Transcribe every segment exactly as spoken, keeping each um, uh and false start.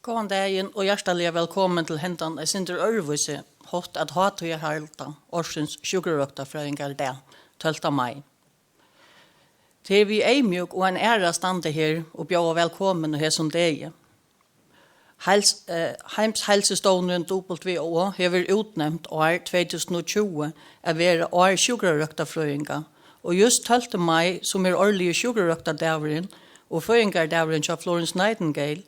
Góðan dagin og hjartaliga vælkomin til hendan eitt sindur øðrvísi hátt at hátíðarhalda ársins sjúkrarøktarfrøðingardag, tólvta mai. Tað er við eyðmjúk og ein æra at standa her og bjóða vælkomin á hesum degi. Heils-, eh, Heimsheilsustovnurin W H O hevur útnevnt ár tvey túsund og tjúgu at vera ár sjúkrarøktarfrøðinga, og júst tólvta mai, sum er árligi sjúkrarøktardagurin og føðingardagurin hjá Florence Nightingale,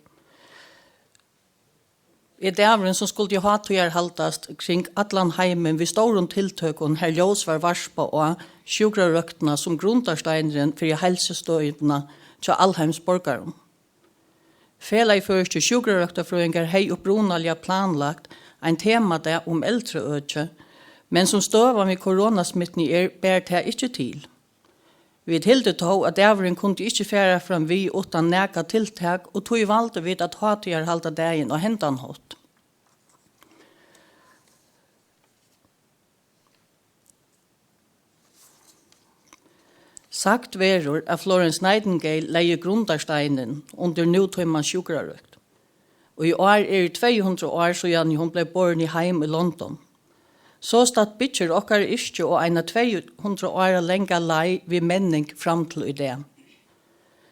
er dagurin, sum skuldi hátíðarhaldast kring allan heimin við stórum tiltøkum, har ljós var varpað á sjúkrarøktina sum grundarsteinurin fyri heilsustøðina hjá alheims borgarum. Felagið Føroyskir Sjúkrarøktarfrøðingar hevði upprunaliga planlagt ein temadag um eldraøki, men sum støðan við koronasmittuni er, bar tað ikki til. Vit hildu tó, at dagurin kundi ikki fara fram við uttan nakað tiltak, og tí valdu vit at hátíðarhalda dagin á hendan hátt. Sagt verður, at Florence Nightingale legði grundarsteinin undir nútímans sjúkrarøkt. Og í ár eru tvey hundrað ár, síðani hon bleiv borin í heim í London. Sostatt byggir okkara yrki á eina tvey hundrað ára langa leið við menning fram til í dag.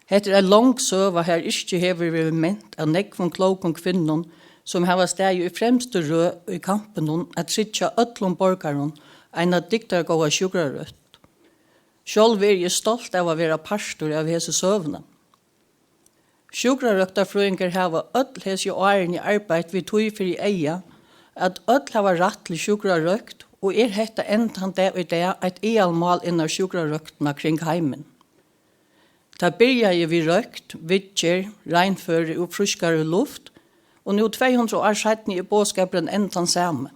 Hetta er ein long søga, har yrkið hevur verið ment av nógvum klókum kvinnum, sum hava staðið í fremstu røð í kampinum at tryggja øllum borgarum eina dygdargóða sjúkrarøkt. Sjálv eri eg stolt av at vera partur av hesi søguni. Sjúkrarøktarfrøðingar hava øll hesi árini arbeitt við tí fyri eyga, at øll hava rætt til sjúkrarøkt, og er hetta enn tann dag í dag eitt aðalmál innan sjúkrarøktina kring heimin. Tað byrjaði við røkt, viðgerð, reinføri og frískari luft, og nú tvey hundrað ár seinni er boðskapurin enn tann sami.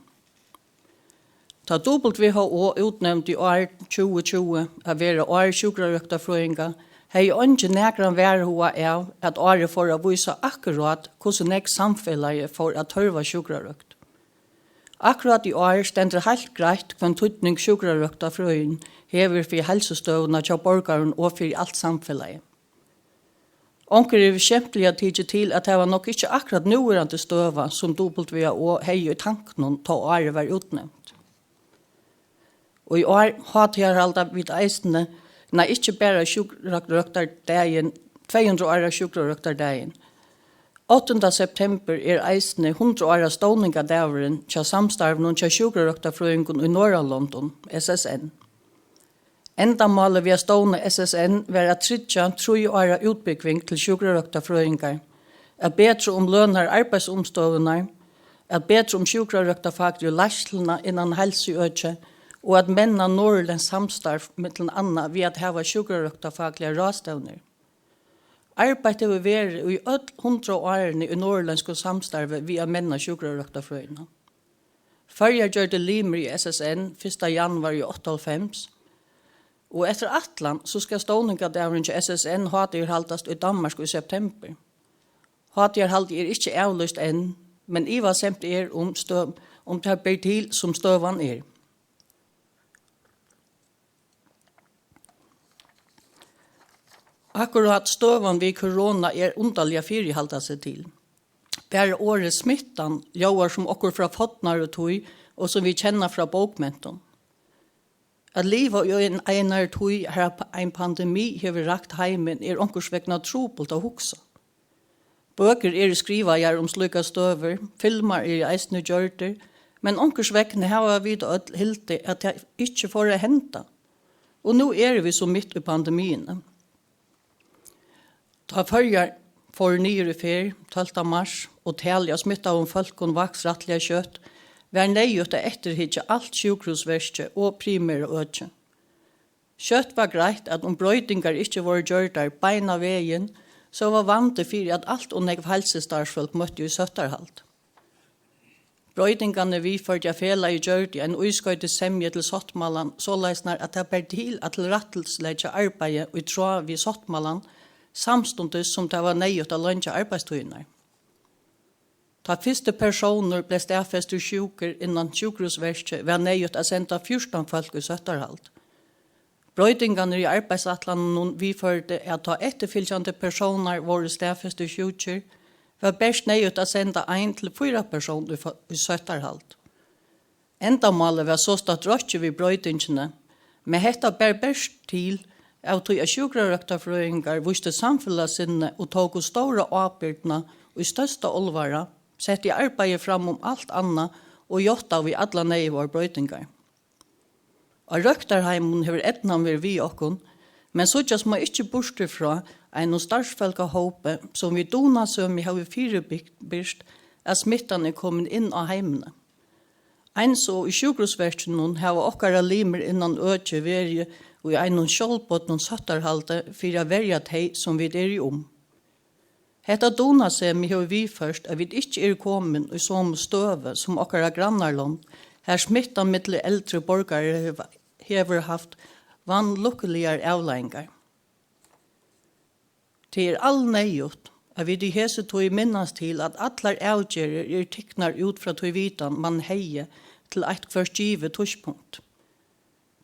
Tá W H O útnevndi ár tjúgu tjúgu at vera ár sjúkrarøktarfrøðinga, hevði eingin nakran varhuga av, at árið fór at vísa akkurát, hvussu nógv samfelagið fór at tørva sjúkrarøkt. Akkurát í ár stendur heilt greitt, hvønn týdning sjúkrarøktarfrøðin hevur fyri heilsustøðuna hjá borgarum og fyri alt samfelagið. Onkur hevur skemtiliga tikið til, at tað var nokk ikki akkurát núverandi støða, sum W H O hevði í tankunum, tá árið var útnevnt. Og í ár hátíðarhalda vit eisini, nei, ikki bara sjúkrarøktardagin, tvey hundrað ára sjúkrarøktardagin. Áttanda septembur er eisini hundrað ára stovningadagurin hjá samstarvinum hjá sjúkrarøktarfrøðingum í Norðurlondum, S S N. Endamálið við at stovna S S N var at tryggja trý ára útbúgving til sjúkrarøktarfrøðingar, at betra um lønar- arbeiðsumstøðurnar, at betra um sjúkrarøktarfakligu leiðsluna innan heilsuøki og at menna norðurlendskt samstarv, millum annað við at hava sjúkrarøktarfakligar ráðstevnur. Arbeitt hevur verið í øll hundrað árini í norðurlendskum samstarvi við at menna sjúkrarøktarfrøðina. Føroyar gjørdi limur í S S N fyrsta januar í áttaoghálvfems, og eftir ætlan, so skal stovningadagurin hjá S S N hátíðarhaldast í Danmark í septembur. Hátíðarhaldið er ikki avlýst enn, men ivasemt er um støð-, um tað ber til, sum støðan er. Akkurát støðan við korona er undarlig at fyrihalda seg til. Bara orðið smittan ljóðar sum okkurt frá fornari tíð og sum vit kenna frá bókmentum. At liva í ein, einari tíð, har pa-, ein pandemi hevur rakt heimin, er onkursvegna trupult at hugsa. Bøkur eru skrivaðar um slíkar støður, filmar eru eisini gjørdir, men onkursvegna hava vit øll hildið, at tað ikki fór at henda. Og nú eru vit so mitt í pandemiini. Tá Føroyar fóru niður í ferð tólvta mars og talið á smittaðum fólkum vaks rættiliga skjótt, var neyðugt at eftirhyggja alt sjúkrahúsverkið og primera økið. Skjótt var greitt, at um broytingar ikki vóru gjørdar beinan vegin, so var vandi fyri, at alt ov nógv heilsustarvsfólk møttu í sóttarhald. Broytingarnar viðførdi, at felagið gjørdi ein ískoytissemju til sáttmálan, soleiðisnar at tað ber til at tilrættisleggja arbeiðið í tráð við sáttmálan, samstundis sum tað var neyðugt at leingja arbeiðstíðirnar. Tá fyrsti persónur bleiv staðfestur sjúkur innan sjúkrahúsverkið, var neyðugt at senda fjúrtan fólk í sóttarhald. Broytingarnar í arbeiðsætlanunum viðførdi, at tá eftirfylgjandi persónar vóru staðfestir sjúkir, var bert neyðugt at senda ein til fýra persón í fo-, í sóttarhald. Endamálið var sostatt rokkið við broytingini, men hetta bar bert til, av tí at sjúkrarøktarfrøðingar vístu samfelagssinni og tóku stóra ábyrgdina í størsta álvara, settu arbeiðið fram um alt annað og játtaðu í allar neyðugar broytingar. Á røktarheiminum hevur eydnan verið við okkum, men síggjast má ikki burtur frá einum starvsfólkahópi, sum við dugnasemi hevur fyribyrgt, at smittan er komin inn á heimini. Eins og í sjúkrahúsverkinum hava okkara limir innan økið verið í einum sjálvbodnum sóttarhaldi fyri at verja tey, sum vit eru um. Hetta dugnasemi hevur viðført, at vit ikki eru komin í somu støðu sum okkara grannalond, har smittan millum eldri borgarar hevur, hevur havt vanlukkuligar avleiðingar. Tað er alneyðugt, at vit í hesi tíð minnast til, at allar avgerðir eru tiknar út frá tí vitan, mann hevði til eitt hvørt givið tíðspunkt.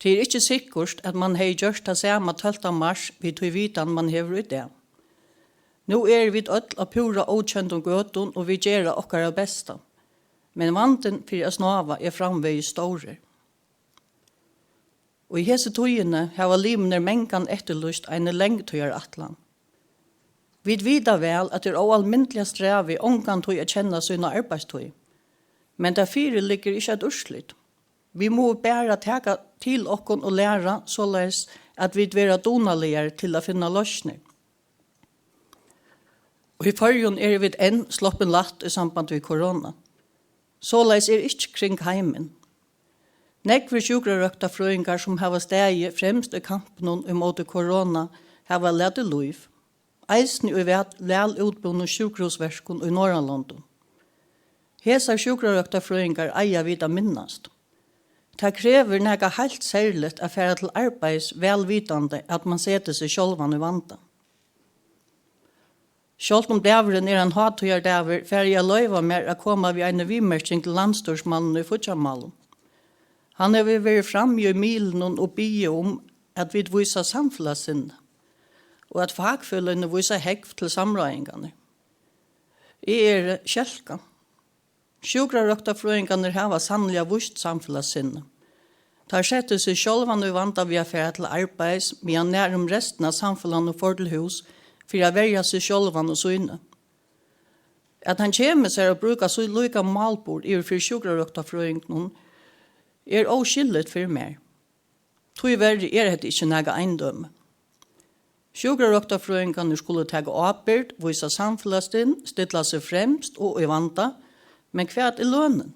Tað er ikki sikkurt, at mann hevði gjørt tað sama tólvta mars við tí vitan, mann hevur í dag. Nú eru vit øll á púra ókendum gøtum, og vit gera okkara besta. Men vandin fyri at snáva er framvegis stórur. Og í hesi tíðini hava limirnir mangan eftirlýst eini langtíðarætlan. Vit vita væl, at tað er óalmindiliga strævið ongantíð at kenna sína arbeiðstíð. Men tað fyriliggur ikki eitt úrslit. Vit mugu bara taka til okkum og læra, soleiðis at vit verða dugnaligari til at finna loysnir. Og í Føroyum eru vit enn sloppin lætt í samband við korona. Soleiðis er ikki kring heimin. Nógvir sjúkrarøktarfrøðingar, sum hava staðið fremst í kampinum ímóti korona, hava latið lív, eisini í væl, væl útbúnum sjúkrahúsverkum í Norðurlondum. Hesar sjúkrarøktarfrøðingar eiga vit at minnast. Tað krevur nakað heilt serligt at fara til arbeiðis, væl vitandi, at mann setir seg sjálvan í vanda. Sjálvt um dagurin er ein hátíðardagur, fari eg at loyva mær at koma við eini viðmerking til landsstýrismannin í fíggjarmálum. Hann hevur verið frammi í miðlunum og biðið um, at vit vísa samfelagssinni, og at fakfeløgini vísa hegv til samráðingarnar. Eg eri skelkað. Sjúkrarøktarfrøðingarnir hava sanniliga víst samfelagssinni. Teir settu seg sjálvan í vanda við at fara til arbeiðis, meðan nærum restin av samfelagnum fór til hús fyri at verja seg sjálvan og síni. At hann kemur sær at brúka sín líka málburð yvir fyri sjúkrarøktarfrøðingunum, er óskilligt fyri mær. Tíverri er hetta ikki nakað eindømi. Sjúkrarøktarfrøðingarnir skulu taka ábyrgd, vísa samfelagssinni, stilla seg fremst og í vanda, men hvat er lønin?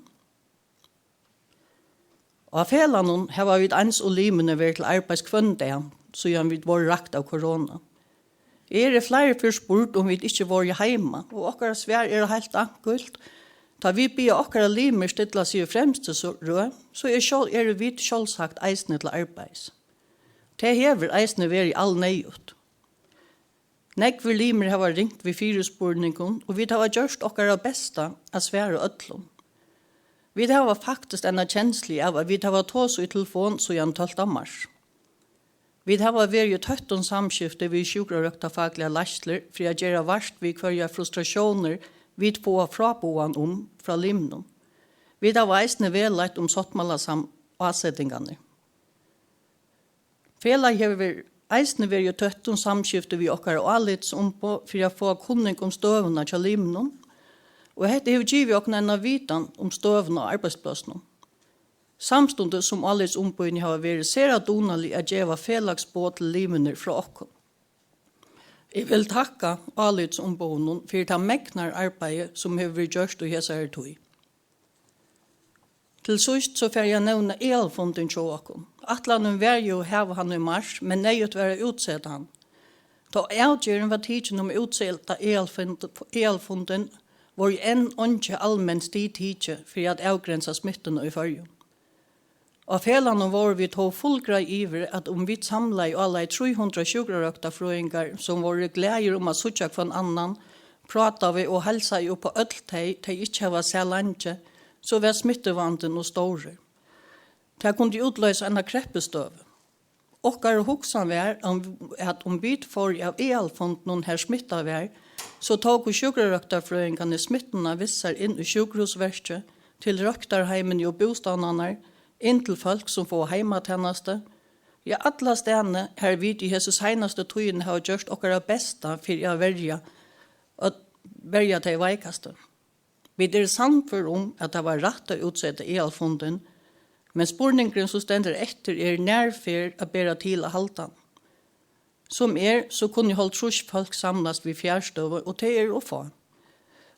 Á felagnum hava vit eins og limirnir verið til arbeiðis hvønn dag, síðan vit vóru rakt av korona. Eg eri fleiri ferð spurd, um vit ikki vóru heima, og okkara svar er heilt einkult: tá vit biðja okkara limir stilla seg í fremstu so-, røð, so er sjálv, eru vit sjálvsagt eisini til arbeiðis. Tað hevur eisini verið alneyðugt. Nógvir limir hava ringt við fyrispurningum, og vit hava gjørt okkara besta at svara øllum. Vit hava faktiskt eina kenslu av, at vit hava tosað í telefon síðan tólvta mars. Vit hava verið í tøttum samskifti við sjúkrarøktarfakligar leiðslur fyri at gera vart við, hvørjar frustratiónir vit fáa fráboðan um frá limunum. Vit hava eisini vegleitt um sáttmálasam-, ásetingarnar. Felagið hevur ver-, eisini verið í tøttum samskifti við okkara álitsumboð fyri at fáa kunning um støðuna hjá limunum, og hetta hevur givið okkum eina vitan um støðuna á arbeiðsplássinum, samstundis sum álitsumbønini hava verið sera dugnalig at geva felagsboð til limirnar frá okkum. Eg vil takka álitsumbønunum fyri tað megnar arbeiði, sum hevur verið gjørt í hesari tíð. Til síðst so fari eg at nevna aðalfundin hjá okkum. Ætlanin var jú at hava hann í mars, men neyðugt var at útseta hann. Tá avgerðin var tikin um at útseta aðalfund-, aðalfundin, vóru enn eingi almenn stig tikin fyri at avgrensa smittuna í Føroyum. Á felagnum vóru vit tó fullgreið yvir, at um vit samlaði álagið trý hundrað sjúkrarøktarfrøðingar, sum vóru glaðir um at síggja hvønn annan, prátaðu og heilsaðu upp á øll tey, tey ikki hava sæð leingi, so var smittuvandin ov stórur. Tað kundi útloysa eina kreppustøðu. Okkara hugsan var, um, at um vit fóru av aðalfundinum, har smittað var, So tóku sjúkrarøktarfrøðingarnir smittuna við sær inn í sjúkrahúsverkið, til røktarheimini og bústaðnarnar, inn til fólk, sum fáa heimatænastu. Ja, allastaðni, har vit í hesi seinastu tíðini hava gjørt okkara besta fyri at verja, at verja tey veikastu. Vit eru sannførd um, at tað var rætt at útseta aðalfundin, men spurningurin, sum stendur eftir, er, nær fer at bera til at halda hann? Sum er, so kunnu hálvtrýss fólk samlast við fjarstøðu, og tey eru ov fá,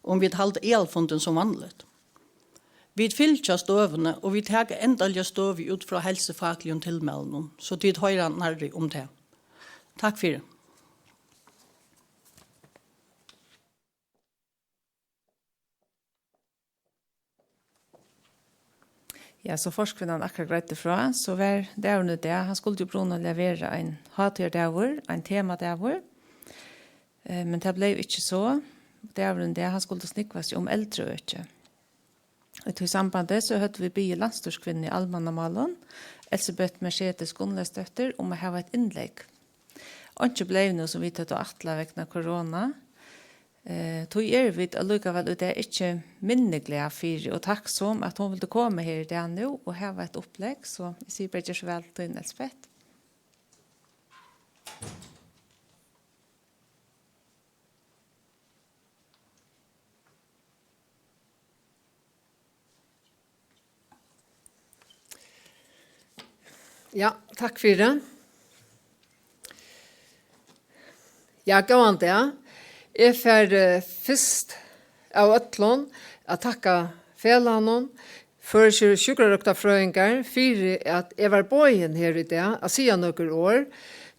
um vit halda aðalfundin sum vanligt. Vit fylgja støðuni, og vit taka endaliga støðu út frá heilsufakligum tilmælum, so tit hoyra nærri um tað. Takk fyri. Ja, so forkvinnan akkurát greiddi frá, so var dagurin í dag, hann skuldi upprunaliga vera ein hátíðardagur, ein temadagur, eh, men tað bleiv ikki so. Dagurin í dag, hann skuldi snúgva seg um eldraøki. Í tí sambandi so høvdu vit biðið landsstýriskvinnu í almannamálum, Elsebeth Mercedes Gunnleifsdóttir, um at hava eitt innlegg. Einki bleiv nú, sum vit høvdu ætlað, vegna korona. Eh, tí eru vit allíkavæl í dag ikki minni glað fyri og takksom, at hon vildi koma her í dag nú og hava eitt upplegg, so eg sigi bara, ger so væl, tín Elsebeth. Ja, takk fyri. Ja, góðan dag. Eg fari, eh, fyrst av øllum at takka felagnum, Føroyskir sjúkrarøktarfrøðingar, fyri at eg var boðin her í dag at siga nøkur orð,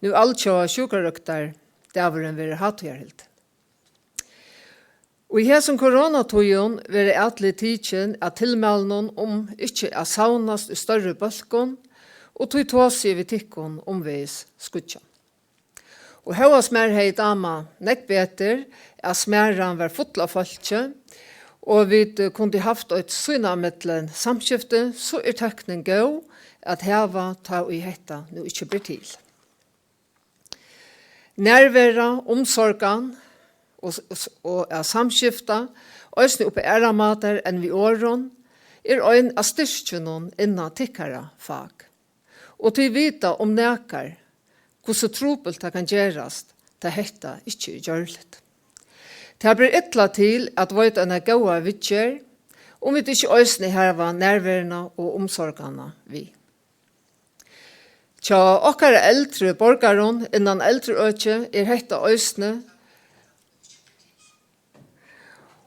nú altjóða sjúkrarøktardagurin verður hátíðarhildin. Í hesum koronatíðum verður atlit tikin at tilmælinum um ikki at savnast í størri bólkum, og tí tosi eg við tykkum umvegis skíggjan. Og hóast mær hevði dámað nógv betur, at smæran var full av fólki, og vit, eh, kundu havt eitt sínámillum samskifti, so er tøknin góð at hava, tá ið hetta nú ikki ber til. Nærvera, umsorgan og, og at samskifta, eisini upp á aðrar mátar enn við orðum, er ein av styrkjunum innan tykkara fak. Og tit vita, um nakar, hvussu trupult tað kann gerast, tá hetta ikki er gjørligt. Tað ber illa til at veita eina góða viðgerð, um vit ikki eisini hava nærveruna og umsorgina við. Hjá okkara eldru borgarum innan eldraøki er hetta eisini,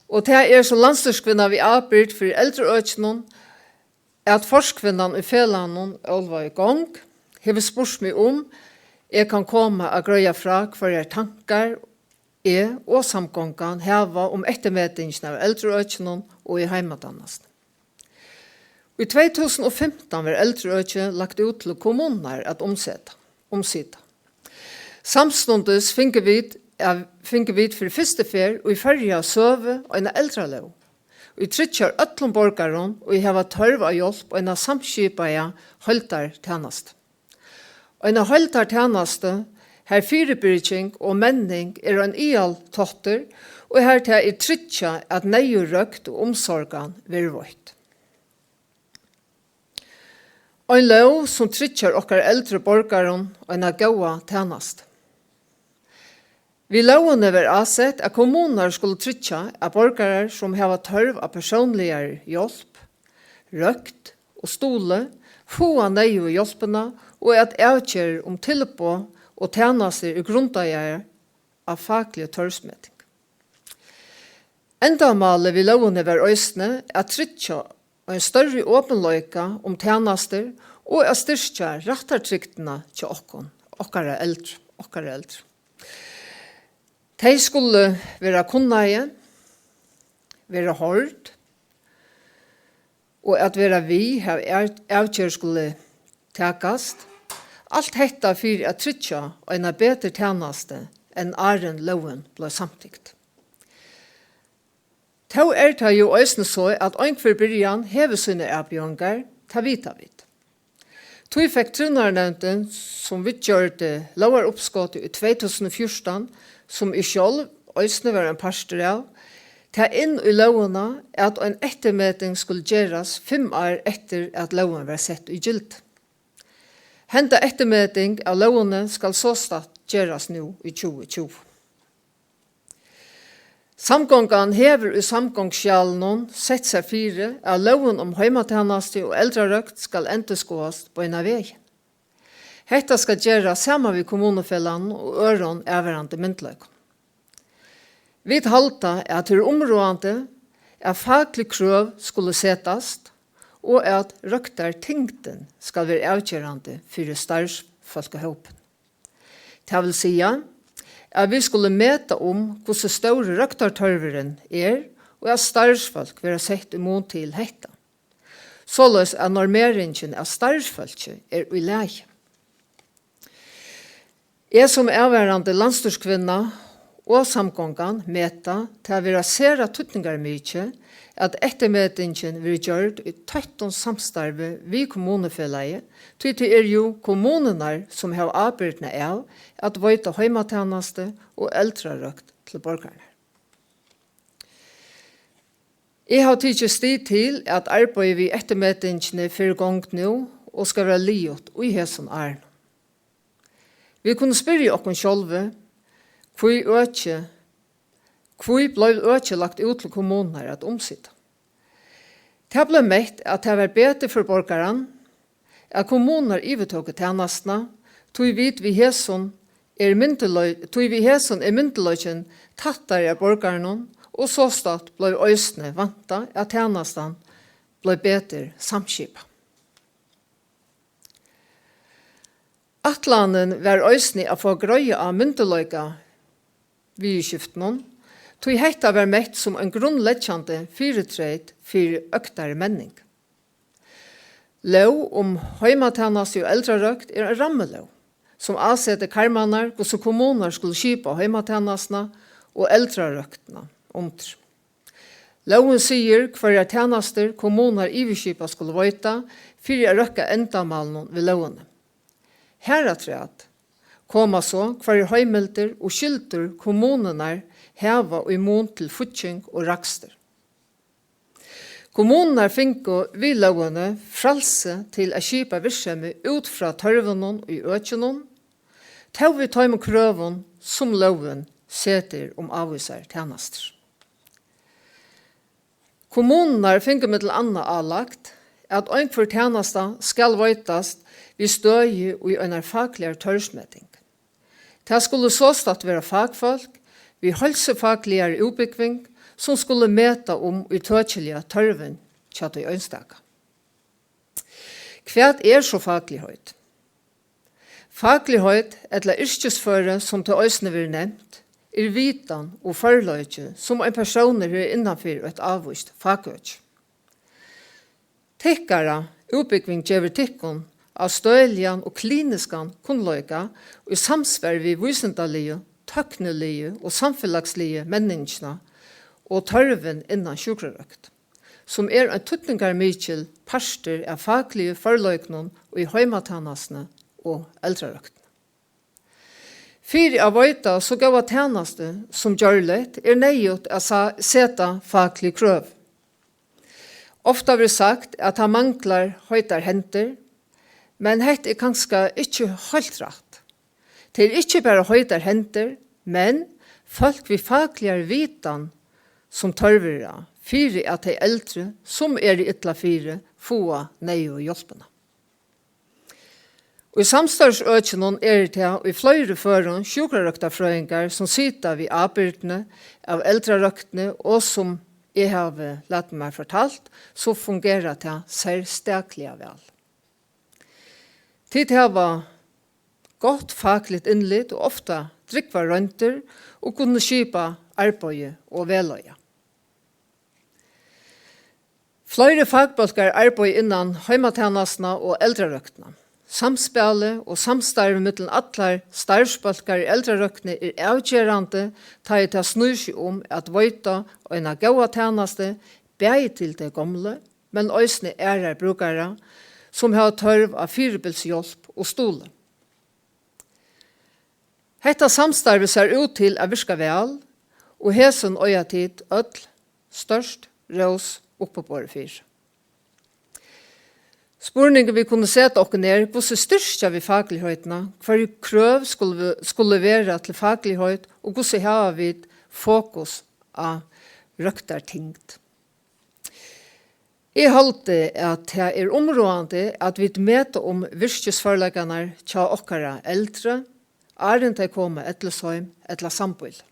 og tað er sum landsstýriskvinna við ábyrgd fyri eldraøkinum, at forkvinnan í felagnum, Óluva í Gong, hevur spurt meg, um eg kann koma at greiða frá, hvørjar tankar eg og samgongan hava um eftirmetingina av eldraøkinum og í heimatænastuni. Í tvey túsund og fimtan varð eldraøkið lagt út til kommunurnar at umseta, umsita. Samstundis fingu vit, ja, fingu vit fyri fyrstu ferð í Føroya søgu eina eldralóg, ið tryggjar øllum borgarum, ið hava tørv á hjálp, eina samskipaða heildartænastu. Eina heildartænastu, har fyribyrging og menning er ein aðaltáttur, og har tað er tryggjað, at neyðug røkt og umsorgan verður veitt. Ein lóg, sum tryggjar okkara eldru borgarum eina góða tænastu. Við lógini varð ásett, at kommunurnar skulu tryggja, at borgarar, sum hava tørv á persónligari hjálp, røkt og stuðli, fáa neyðugu hjálpina, og at avgerðir um tilboð og tænastur eru grundaðar á fakliga tørvsmeting. Endamálið við lógini var eisini at tryggja ein størri opinleika um tænastur og at styrkja rættartrygdina hjá okkum, okkara eldru, okkara eldru. Tey skulu vera kunnaði, vera hoyrd, og at vera við, har av-, avgerð skulu takast. Alt hetta fyri at tryggja eina betri tænastu, enn áðrenn lógin bleiv samtykt. Tó er tað jú eisini so, at einhvør byrjan hevur sínar avbjóðingar, tað vita vit. Tí fekk trivnaðarnevndin, sum viðgjørdi lógaruppskotið í tvey túsund og fjúrtan, sum eg sjálv eisini var ein partur av, tað inn í lógina, at ein eftirmeting skuldi gerast fimm ár eftir, at lógin var sett í gildi. Henda eftirmeting av lógini skal sostatt gerast nú í tjúgu tjúgu. Samgongan hevur í samgonguskjalinum sett sær fyri, at lógin um heimatænastu og eldrarøkt skal endurskoðast beinanvegin. Hetta skal gerast saman við kommunufelagnum og øðrum avvarðandi myndugleikum. Vit halda, at tað er umráðandi, at faklig krøv skulu setast, og at røktartyngdin skal vera avgerandi fyri starvsfólkahópin. Tað vil siga, at vit skulu meta um, hvussu stórur røktartørvurin er, og at starvsfólk verða sett í mun til hetta, soleiðis at normeringin av starvsfólki er í lagi. Eg sum avvarðandi landsstýriskvinna og samgongan meta tað vera sera týdningarmikið, at eftirmetingin verður gjørd í tøttum samstarvi við kommunufelagið, tí tað eru jú kommunurnar, sum hava ábyrgdina av at veita heimatænastu og eldrarøkt til borgararnar. Eg havi tikið stig til, at arbeiðið við eftirmetingini fer í gongd nú og skal vera liðugt í hesum árinum. Vit kunnu spyrja okkum sjálvi, hví økið, hví bleiv økið lagt út til kommunurnar at umsita? Tað bleiv mett, at tað var betur fyri borgaran, at kommunurnar yvirtóku tænastuna, tí vit við hesum er myndugleik-, tí við hesum er myndugleikin tættari av borgarunum, og sostatt bleiv eisini væntað, at tænastan bleiv betur samskipað. Ætlanin var eisini at fáa greiða á myndugleika viðurskiftunum, tí hetta var mett sum ein grundleggjandi fyritreyt fyri øktari menning. Lóg um heimatænastu og eldrarøkt er ein rammalóg, sum ásetir karmarnar, hvussu kommunurnar skulu skipa heimatænastuna og eldrarøktina undir. Lógin sigur, hvørjar tænastur kommunurnar yvirskipað skulu veita fyri at røkka endamálinum við lógini. Harafturat koma so, hvørjar heimildir og skyldur kommunurnar hava í mun til fígging og rakstur. Kommunurnar fingu við lógini frælsi til at skipa virksemi út frá tørvinum í økinum, tó við teimum krøvum, sum lógin setir um ávísar tænastur. Kommunurnar fingu millum annað álagt, at einhvør tænasta skal veitast við støði í einari faklari tørvsmeting. Tað skulu sostatt vera fakfólk við heilsufakligari útbúgving, sum skulu meta um ítøkiliga tørvin hjá tí einstaka. Hvat er so fakligheit? Fakligheit, ella yrkisføri, sum tað eisini verður nevnt, er vitan og førleiki, sum ein persónur hevur innanfyri eitt ávíst fakøki. Tykkara útbúgving gevur tykkum ástøðiligan og kliniskan kunnleika í samsvari við vísindaligu, tøkniligu og samfelagsligu menningina og tørvin innan sjúkrarøkt, sum er ein týdningarmikil partur av fakligu førleikunum í heimatænastuni og eldrarøktini. Fyri at veita so góða tænastu sum gjørligt er neyðugt at sa-, seta faklig krøv. Ofta verður sagt, at tað manglar heitar hendur, men hetta er kanska ikki heilt rætt. Tað er ikki bara heitar hendur, men fólk við fakligari vitan, sum tørvur er á, fyri at tey eldru, sum eru illa fyri, fáa neyðugu hjálpina. Í samstarvsøkinum eru tað í fleiri førum sjúkrarøktarfrøðingar, sum sita við ábyrgdini av eldrarøktini, og sum eg havi latið mær fortalt, so fungerar tað serstakliga væl. Tit hava gott fakligt innlit og ofta drúgvar royndir og kunnu skipa arbeiði og vegleiða. Fleiri fakbólkar arbeiða innan heimatænastuna og eldrarøktina. Samspælið og samstarvið millum allar starvsbólkar í eldrarøktini er avgerandi, tá ið tað snýr seg um at veita eina góða tænastu, bæði til tey gomlu, men eisini aðrar brúkarar, sum hava tørv á fyribils hjálp og stuðli. Hetta samstarvið sær út til at virka væl, Og hesum eiga tit øll stórt rós uppiborið fyri. Spurningur, vit kunnu seta okkum, er, hvussu styrkja vit fakligheitina? Hvørji krøv skulu vi, skulu vera til fakligheit, og hvussu hava vit fokus á røktartyngd? Eg haldi, at tað er umráðandi, at vit meta um virkisførleikarnar hjá okkara eldru, áðrenn tey koma á ellisheim ella sambýli.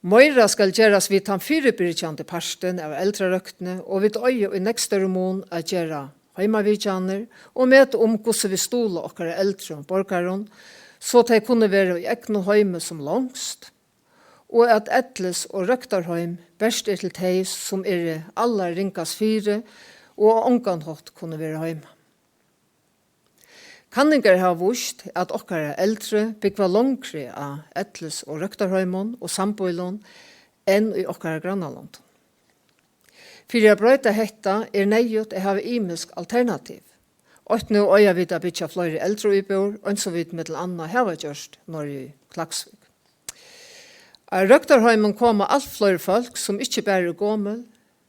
Meira skal gerast við tann fyribyrgjandi partin av eldrarøktini, og vit eiga í nógv størri mun at gera heimavitjanir og meta um, hvussu vit stuðla okkara eldru borgarum, so tey kunnu vera í egnum heimi sum longst, og at ellis- og røktarheim bert er til tey, sum eru allarringast fyri og á ongan hátt kunnu vera heima. Kanningar hava víst, at okkara eldru búgva longri á ellis- og røktarheimum og sambýlum enn í okkara grannalondum. Fyri at broyta hetta er neyðugt at hava ymisk alternativ. Eitt nú eiga vit at byggja fleiri eldraíbúðir, eins og vit millum annað hava gjørt norðuri í Klaksvík. Á røktarheimum koma alt fleiri fólk, sum ikki bara eru gomul,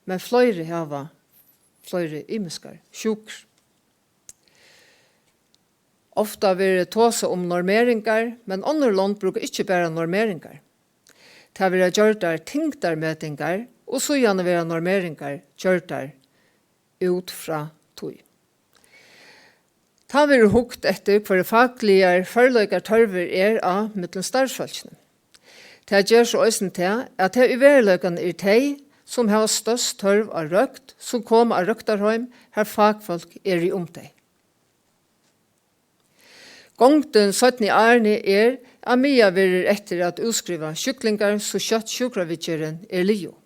men fleiri hava fleiri ymiskar sjúkur. Ofta verður tosað um normeringar, men onnur lond brúka ikki bara normeringar. Tað verða gjørdar tyngdarmetingar, og síðani verða normeringar gjørdar út frá tí. Tá verður hugt eftir, hvørji fakligar førleikar tørvur er á millum starvsfólkini. Tað ger so eisini tað, at tað í veruleikanum eru tey, sum hava størst tørv á røkt, sum koma á røktarheim, har fakfólk eru um tey. Gongdin seinnu árini er, at miðað verður eftir at útskriva sjúklingar, so skjótt sjúkraviðgerðin er liðug.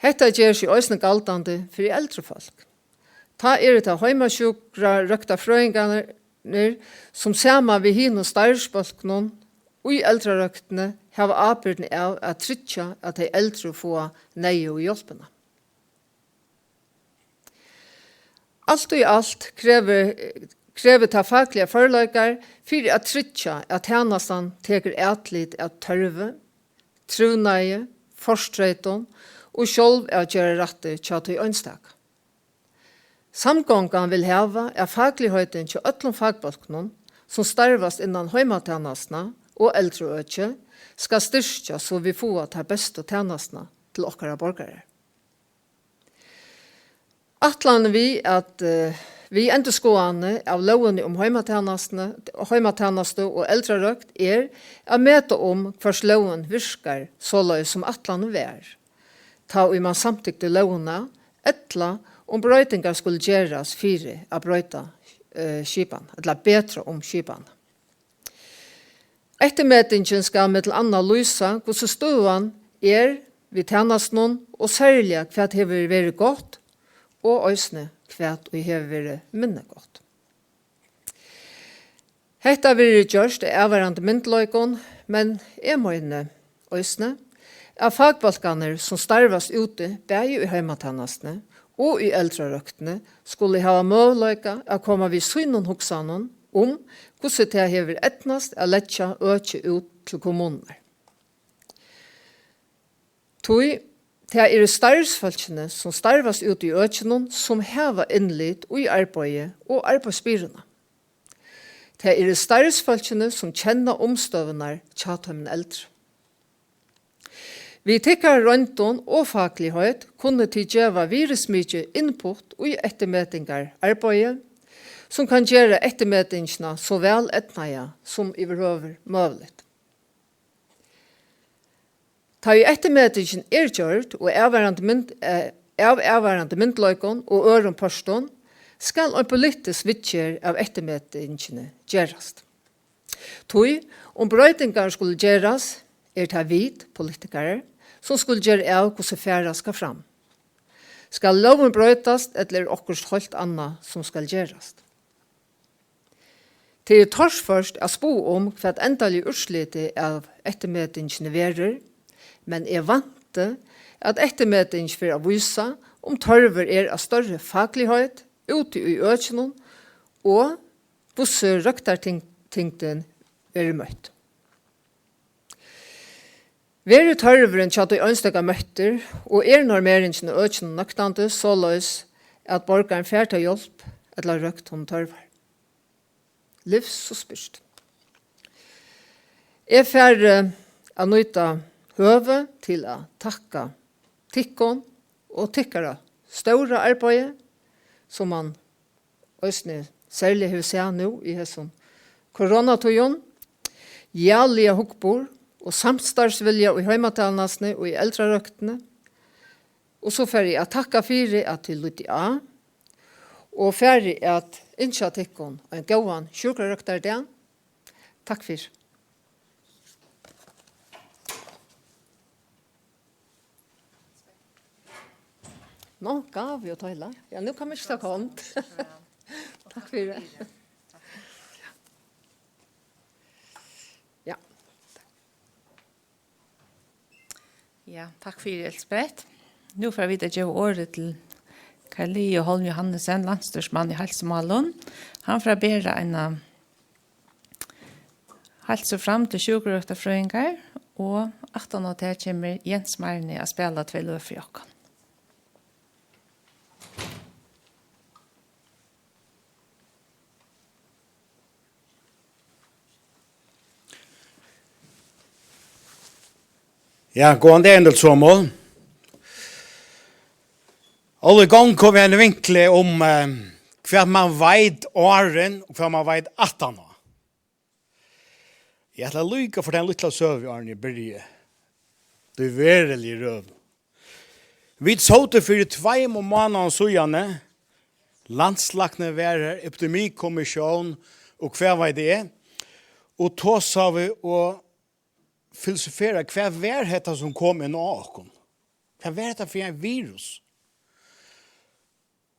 Hetta ger seg eisini galdandi fyri eldri fólk. Tá eru tað heimasjúkrarøktarfrøðingarnir, sum saman við hinum starvsbólkunum í eldrarøktini hava ábyrgdina av at tryggja, at tey eldru fáa neyðugu hjálpina. Alt í alt krevur, krevur tað fakligar førleikar fyri at tryggja, at tænastan tekur atlit av tørvi, trivnaði, fortreytum og sjálvavgerðarrætti hjá tí einstaka. Samgongan vil hava, at fakligheitin hjá øllum fakbólkunum, sum starvast innan heimatænastuna og eldruøki, skal styrkjast, so vit fáa ta bestu tænastuna til okkara borgarar. Ætlanin við at, eh, við endurskoðanini av lógini um heimatænastuni, heimatænastu og eldrarøkt er at meta um, hvørt lógin virkar soleiðis, sum ætlanin var, tá ið man samtykti lógina, ella um broytingar skulu gerast fyri at broyta, eh, skipan, ella betra um skipan. Eftirmetingin skal millum annað lýsa, hvussu støðan er við tænastunum, og serliga hvat hevur verið gott, og eisini hvat ið hevur verið minni gott. Hetta verður gjørt í avvarðandi myndugleikum, men eg meini eisini, at fakbólkarnir, sum starvast úti, bæði í heimatænastuni og í eldrarøktini, skulu hava møguleika at koma við sínum hugsanum um, hvussu tað hevur eydnast at leggja økið út til kommunurnar. Tí tað eru starvsfólkini, sum starvast úti í økinum, sum hava innlit í arbeiðið og arbeiðsbyrðuna. Tað eru starvsfólkini, sum kenna umstøðurnar hjá teimum eldru. Við tykkara royndum og fakligheit kunnu tit geva virðismikið input í eftirmetingararbeiðið, sum kann gera eftirmetingina so væl eydnaða sum yvirhøvur møguligt. Tá ið eftirmetingin er gjørd og avvarðandi mynd-, eh, av avvarðandi myndugleikum og øðrum pørtum, skal ein politisk viðgerð av eftirmetingini gerast. Tí, um broytingar skulu gerast, er tað vit, politikarar, sum skulu gera av, hvussu fara skal fram. Skal lógin broytast, ella er okkurt heilt annað, sum skal gerast? Tað er torført at spáa um, hvat endaliga úrslitið av eftirmetingini verður, men eg vænti, at eftirmetingin fer at vísa, um tørvur er á størri fakligheit úti í økinum, og hvussu røktartyng-, tyngdin verður møtt. Verður tørvurin hjá tí einstaka møttur, og er normeringin á økinum nøktandi, soleiðis at borgarin fær ta hjálp ella røkt hon tørvar? Livs og spyrst. Eg fari at nýta høvið til at takka tykkum og tykkara stóra arbeiði, sum mann eisini serliga hevur sæð nú í hesum koronatíðum, jaliga hugburð og samstarvsvilja í heimatænastuni og í eldrarøktini. Og so fari eg at takka fyri, at tit lýddu á, og fari at ynskja tykkum ein góðan sjúkrarøktardag. Takk fyri. Nú, gávu og toyla. Ja, nú kann man ikki taka hond. Takk fyri. Ja. Ja, takk fyri, Elsebeth. Nú fara vit at geva orðið til Carl Leo Holm Johannesen, landsstýrismann í heilsumálum. Hann fer at bera eina heilsu fram til sjúkrarøktarfrøðingar, og aftan á tað kemur Jens Marni at spæla tvey løg fyri okkum. Ja, góðan dagin, øll somul. Óli Gong kom við einum vinkli um, eh, hvat man veit áðrenn og hvat man veit aftan á. Eg ætli líka at fortelja eina lítla søgu, áðrenn eg byrji. Tí veruliga røðu. Vit sótu fyri tveimum mánaðum síðani, landslæknin var her, epidemikommissión og hvat veit eg, og tosaðu og filosoferaðu, hvat var hetta sum kom inn á okkum? Hvat var hetta fyri ein virus?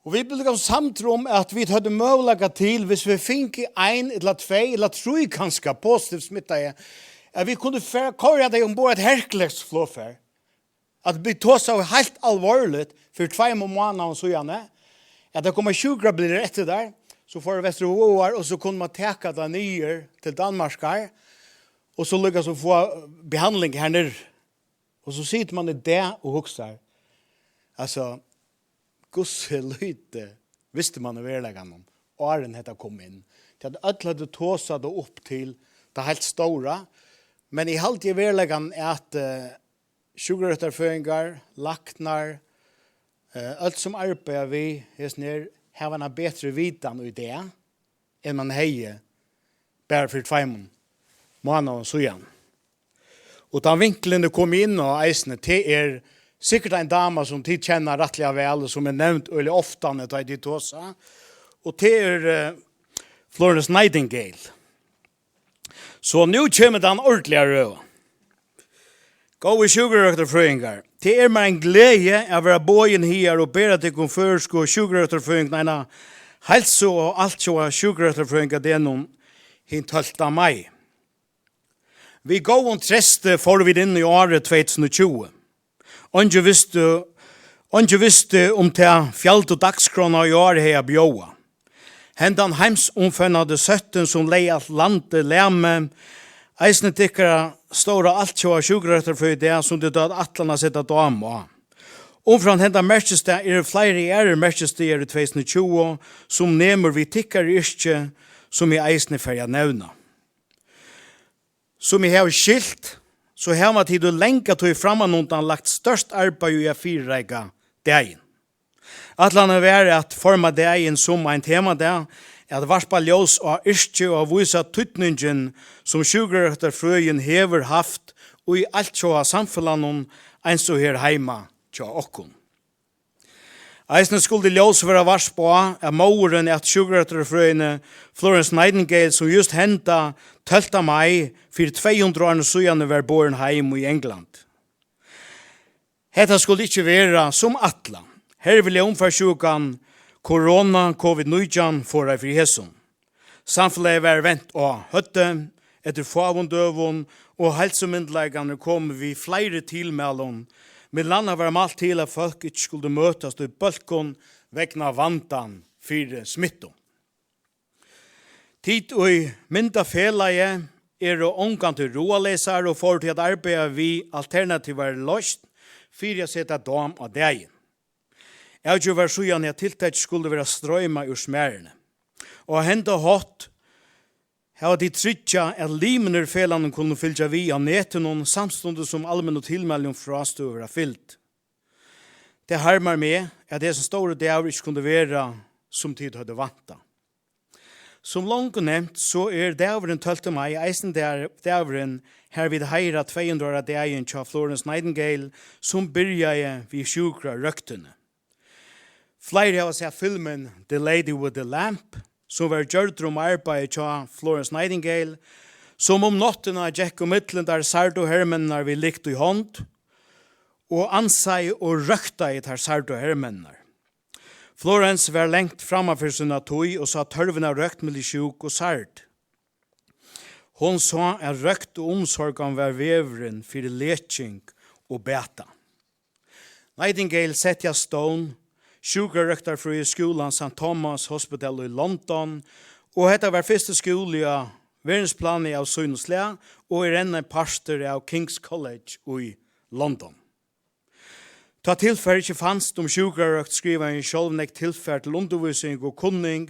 Og vit blivu líka samdir um, at vit høvdu møguleika til, hvis vit fingu ein ella tvey ella trý kanska positiv smittaði, at vit kundu fara, koyra tey umborð eitt Hercules-flogfar. At vit tosaðu heilt alvorligt fyri tveimum mánaðum síðani, at tað koma sjúkrabilar eftir tær, so fóru vestur á Vágar, og so kundi man taka tað niður til Danmarkar, og so líka so fáa behandling her niðri. Og so situr man í dag og hugsar, altso, hvussu lítið visti man í veruleikanum, áðrenn hetta kom inn. Tí at øll høvdu tosað tað upp til tað heilt stóra, men eg haldi í veruleikanum at, eh, sjúkrarøktarfrøðingar, læknar, eh, øll sum arbeiða við hesum her, hava eina betri vitan í dag, enn man hevði bara fyri tveimum mánaðum síðan. Og tann vinklin eg kom inn á eisini, tað er sikkurt ein dama sum tit kenna rættiliga væl, og sum er nevnd øgiliga ofta, tá tit tosa. Og tað er, eh, Florence Nightingale. So nú kemur tann ordentliga røðan. Góðu sjúkrarøktarfrøðingar, tað er mær ein gleði at vera boðin higar og bera tykkum føroysku sjúkrarøktarfrøðingunum eina heilsu á altjóða sjúkrarøktarfrøðingadegnum hin tólvta mai. Við góðum treysti fóru vit inn í árið tvey túsund og tjúgu. Eingin visti, eingin visti um ta fjaldu dagsskránna í ár hevði at bjóða. Hendan heimsumfevnandi sóttin, sum legði alt landið lamið, eisini tykkara stóra altjóða sjúkrarøktarfrøðidag, sum tit høvdu ætlan at seta dám á. Umframt henda merkisdag eru fleiri aðrir merkisdagar í tvey túsund og tjúgu, sum nemur við tykkara yrki, sum eg eisini fari at nevna. Sum eg havi skilt, so hava tit í langa tíð frammanundan lagt stórt arbeiði í at fyrireika dagin. Ætlanin var at forma dagin sum ein temadag, at varpa ljós á yrki og at vísa týdningin, sum sjúkrarøktarfrøðin hevur havt í altjóða samfelagnum, eins og her heima hjá okkum. Eisini skuldi ljós verða varpað á, at móðirin at sjúkrarøktarfrøðini, Florence Nightingale, sum júst henda tólvta mai fyri tvey hundrað árum síðani var borin heim í England. Hetta skuldi ikki vera sum ætlað. Hervið umfarsjúkan korona, covid nítjan, forðaði fyri hesum. Samfelagið var vent á høvdið eftir fáum døgum, og heilsumyndugleikarnir komu við fleiri tilmælum. Millum annað var mælt til, at fólk ikki skuldu møtast í bólkum vegna vandan fyri smittu. Tit, ið mynda felagið, eru ongantíð ráðaleysar og fóru tí at arbeiða við alternativari loysn fyri at seta dám á dagin. Avgjørt varð síðani, at tiltakið skuldi vera stroymað úr smæruni. Og á henda hátt hava tit tryggjað, at limir í felagnum kunnu fylgja við á netinum, samstundis sum almennum tilmælum um frástøðu verða fylgt. Tað harmar meg, at hesin stóri dagur ikki kundi vera, sum tit høvdu væntað. Sum longu nevnt, so er dagurin tólvta mai eisini dar-, dagurin, har vit heiðra tvey hundrað ára dagin hjá Florence Nightingale, sum byrjaði við sjúkrarøktini. Fleiri hava sæð filmin The Lady with the Lamp, sum var gjørdur um arbeiðið hjá Florence Nightingale, sum um náttina gekk ímillum teir særdu hermenninar við lykt í hond og ansaði og røktaði teir særdu hermenninar. Florence var langt framman fyri sína tíð og sá tørvin av røkt milli sjúk og særd. Hon sá, at røkt og umsorgan var vegurin fyri leking og bata. Nightingale setti á stovn sjúkrarøktarfrøðiskúlan Saint Thomas Hospital í London, og hetta var fyrsti skúli á verðinspláni av sínum slag og er enn ein partur av King's College í London. Tá tilfar ikki fanst um sjúkrarøkt, skrivaði hon sjálv nógv tilfar til undirvísing og kunning.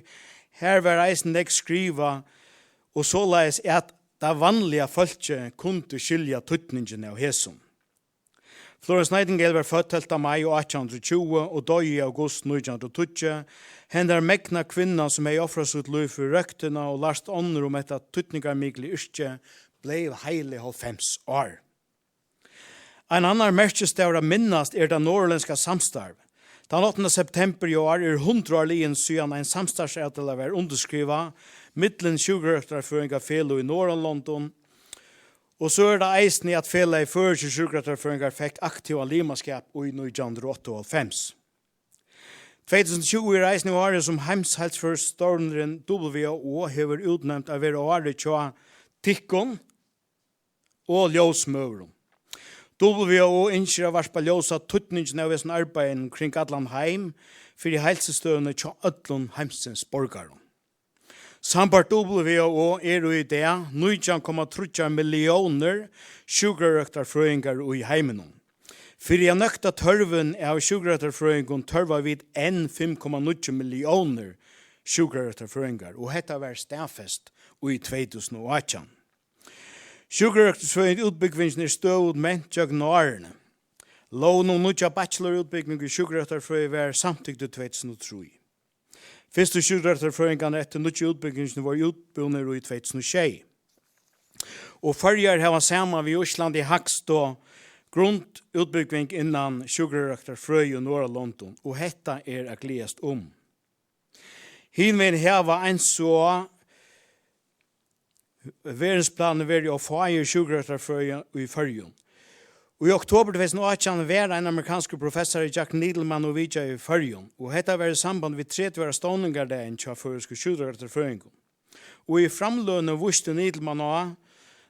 Har var eisini nógv skrivað, og soleiðis at tað vanliga fólkið kundi skilja týdningin av hesum. Florence Nightingale var fødd tólvta mai átjan hundrað og tjúgu og doyði í august nítjan hundrað og tíggju. Hendan megna kvinna, sum hevði ofrað sítt lív fyri røktina og lært onnur um hetta týdningarmikla yrki, bleiv heili hálvfems ár. Ein annar merkisdagur at minnast er tað norðurlendska samstarv. Tann áttanda september í ár er hundrað ár liðin, síðan ein samstarvsavtala varð undirskrivað millum Sjúkrarøktarfrøðingafeløg í Norðurlondum, og so er tað eisini, at Felagið Føroyskir Sjúkrarøktarfrøðingar fekk aktivan limaskap í nítjan hundrað og áttaoghálvfems. Tvey túsund og tjúgu er eisini árið, sum heimsheilsuforstevnan W H O hevur útnevnt at vera árið hjá tykkum og ljósmøðurum. W H O ynskir at varpa ljós á týdningin av hesum arbeiðinum kring allan heim fyri heilsustøðuni hjá øllum heimsins borgarum. Sambært W H O eru í dag nítjan komma tríggjar milliónir sjúkrarøktarfrøðingar í heiminum. Fyri at nøkta tørvin av sjúkrarøktarfrøðingum tørva vit enn fimm komma níggju milliónir sjúkrarøktarfrøðingar, og hetta varð staðfest í tvey túsund og átjan. Sjúkrarøktarfrøðiútbúgvingin er støðugt ment gjøgnum árini. Lógin um nýggja bachelorútbúgving í sjúkrarøktarfrøði varð samtykt í tvey túsund og trý. Fyrstu sjúkrarøktarfrøðingarnir eftir nýggju útbúgvingini vóru útbúnir í tvey túsund og sjey. Og Føroyar hava saman við Íslandi hægstu grundútbúgving innan sjúkrarøktarfrøði í Norðurlondum, og hetta er at gleðast um. Hinvegin hava eins og á verðinspláni verið ov fáir sjúkrarøktarfrøðingar í Føroyum. Í oktobur tvey túsund og átjan var ein amerikanskur professari, Jack Needleman, og vitjaði í Føroyum, og hetta var í samband við tretivu ára stovningardagin hjá føroyskum sjúkrarøktarfrøðingum. Og í framløguni vísti Needleman á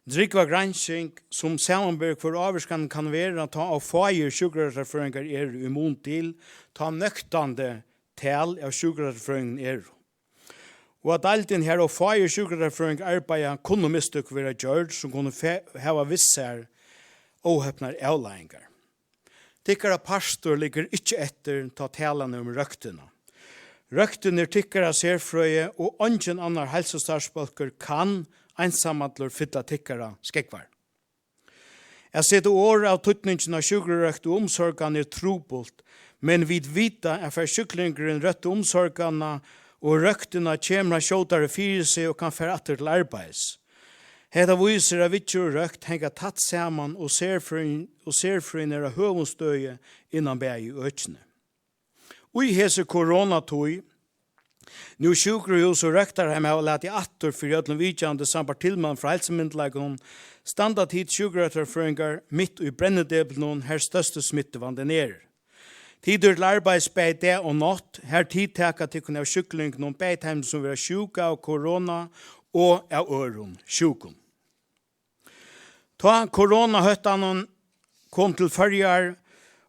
drúgva gransking, sum samanber, hvør ávirkanin kann vera, tá ov fáir sjúkrarøktarfrøðingar eru í mun til, tá nøktandi tal av sjúkrarøktarfrøðingum eru. Og at deildin, har ov fáir sjúkrarøktarfrøðingar arbeiða, kunnu mistøk vera gjørd, sum kunnu fe-, hava við sær óhepnar avleiðingar. Tykkara partur liggur ikki eftir, tá talan er um røktina. Røktin er tykkara serfrøði, og eingin annar heilsustarvsbólkur kann einsamallur fylla tykkara skógvar. At seta orð á týdningin av sjúkrarøkt og umsorgan er trupult, men vit vita, at fær sjúklingurin røttu umsorganina og røktina, kemur hann skjótari fyri seg og kann fara aftur til arbeiðis. Hetta vísir, at viðgerð og røkt hanga tætt saman, og serfrøðin, og serfrøðin er á høgum støði innan bæði økini. Í hesi koronatíð, nú sjúkrahús og røktarheim hava latið aftur fyri øllum vitjandi sambært tilmælum frá heilsumyndugleikunum, standa tit sjúkrarøktarfrøðingar mitt í brennideplinum, har størsti smittuvandin er. Tit eru til arbeiðis bæði dag og nátt, har tit taka tykkum av sjúklingunum, bæði teimum, sum verða sjúk av korona, og av øðrum sjúkum. Tá koronahóttanin kom til Føroyar,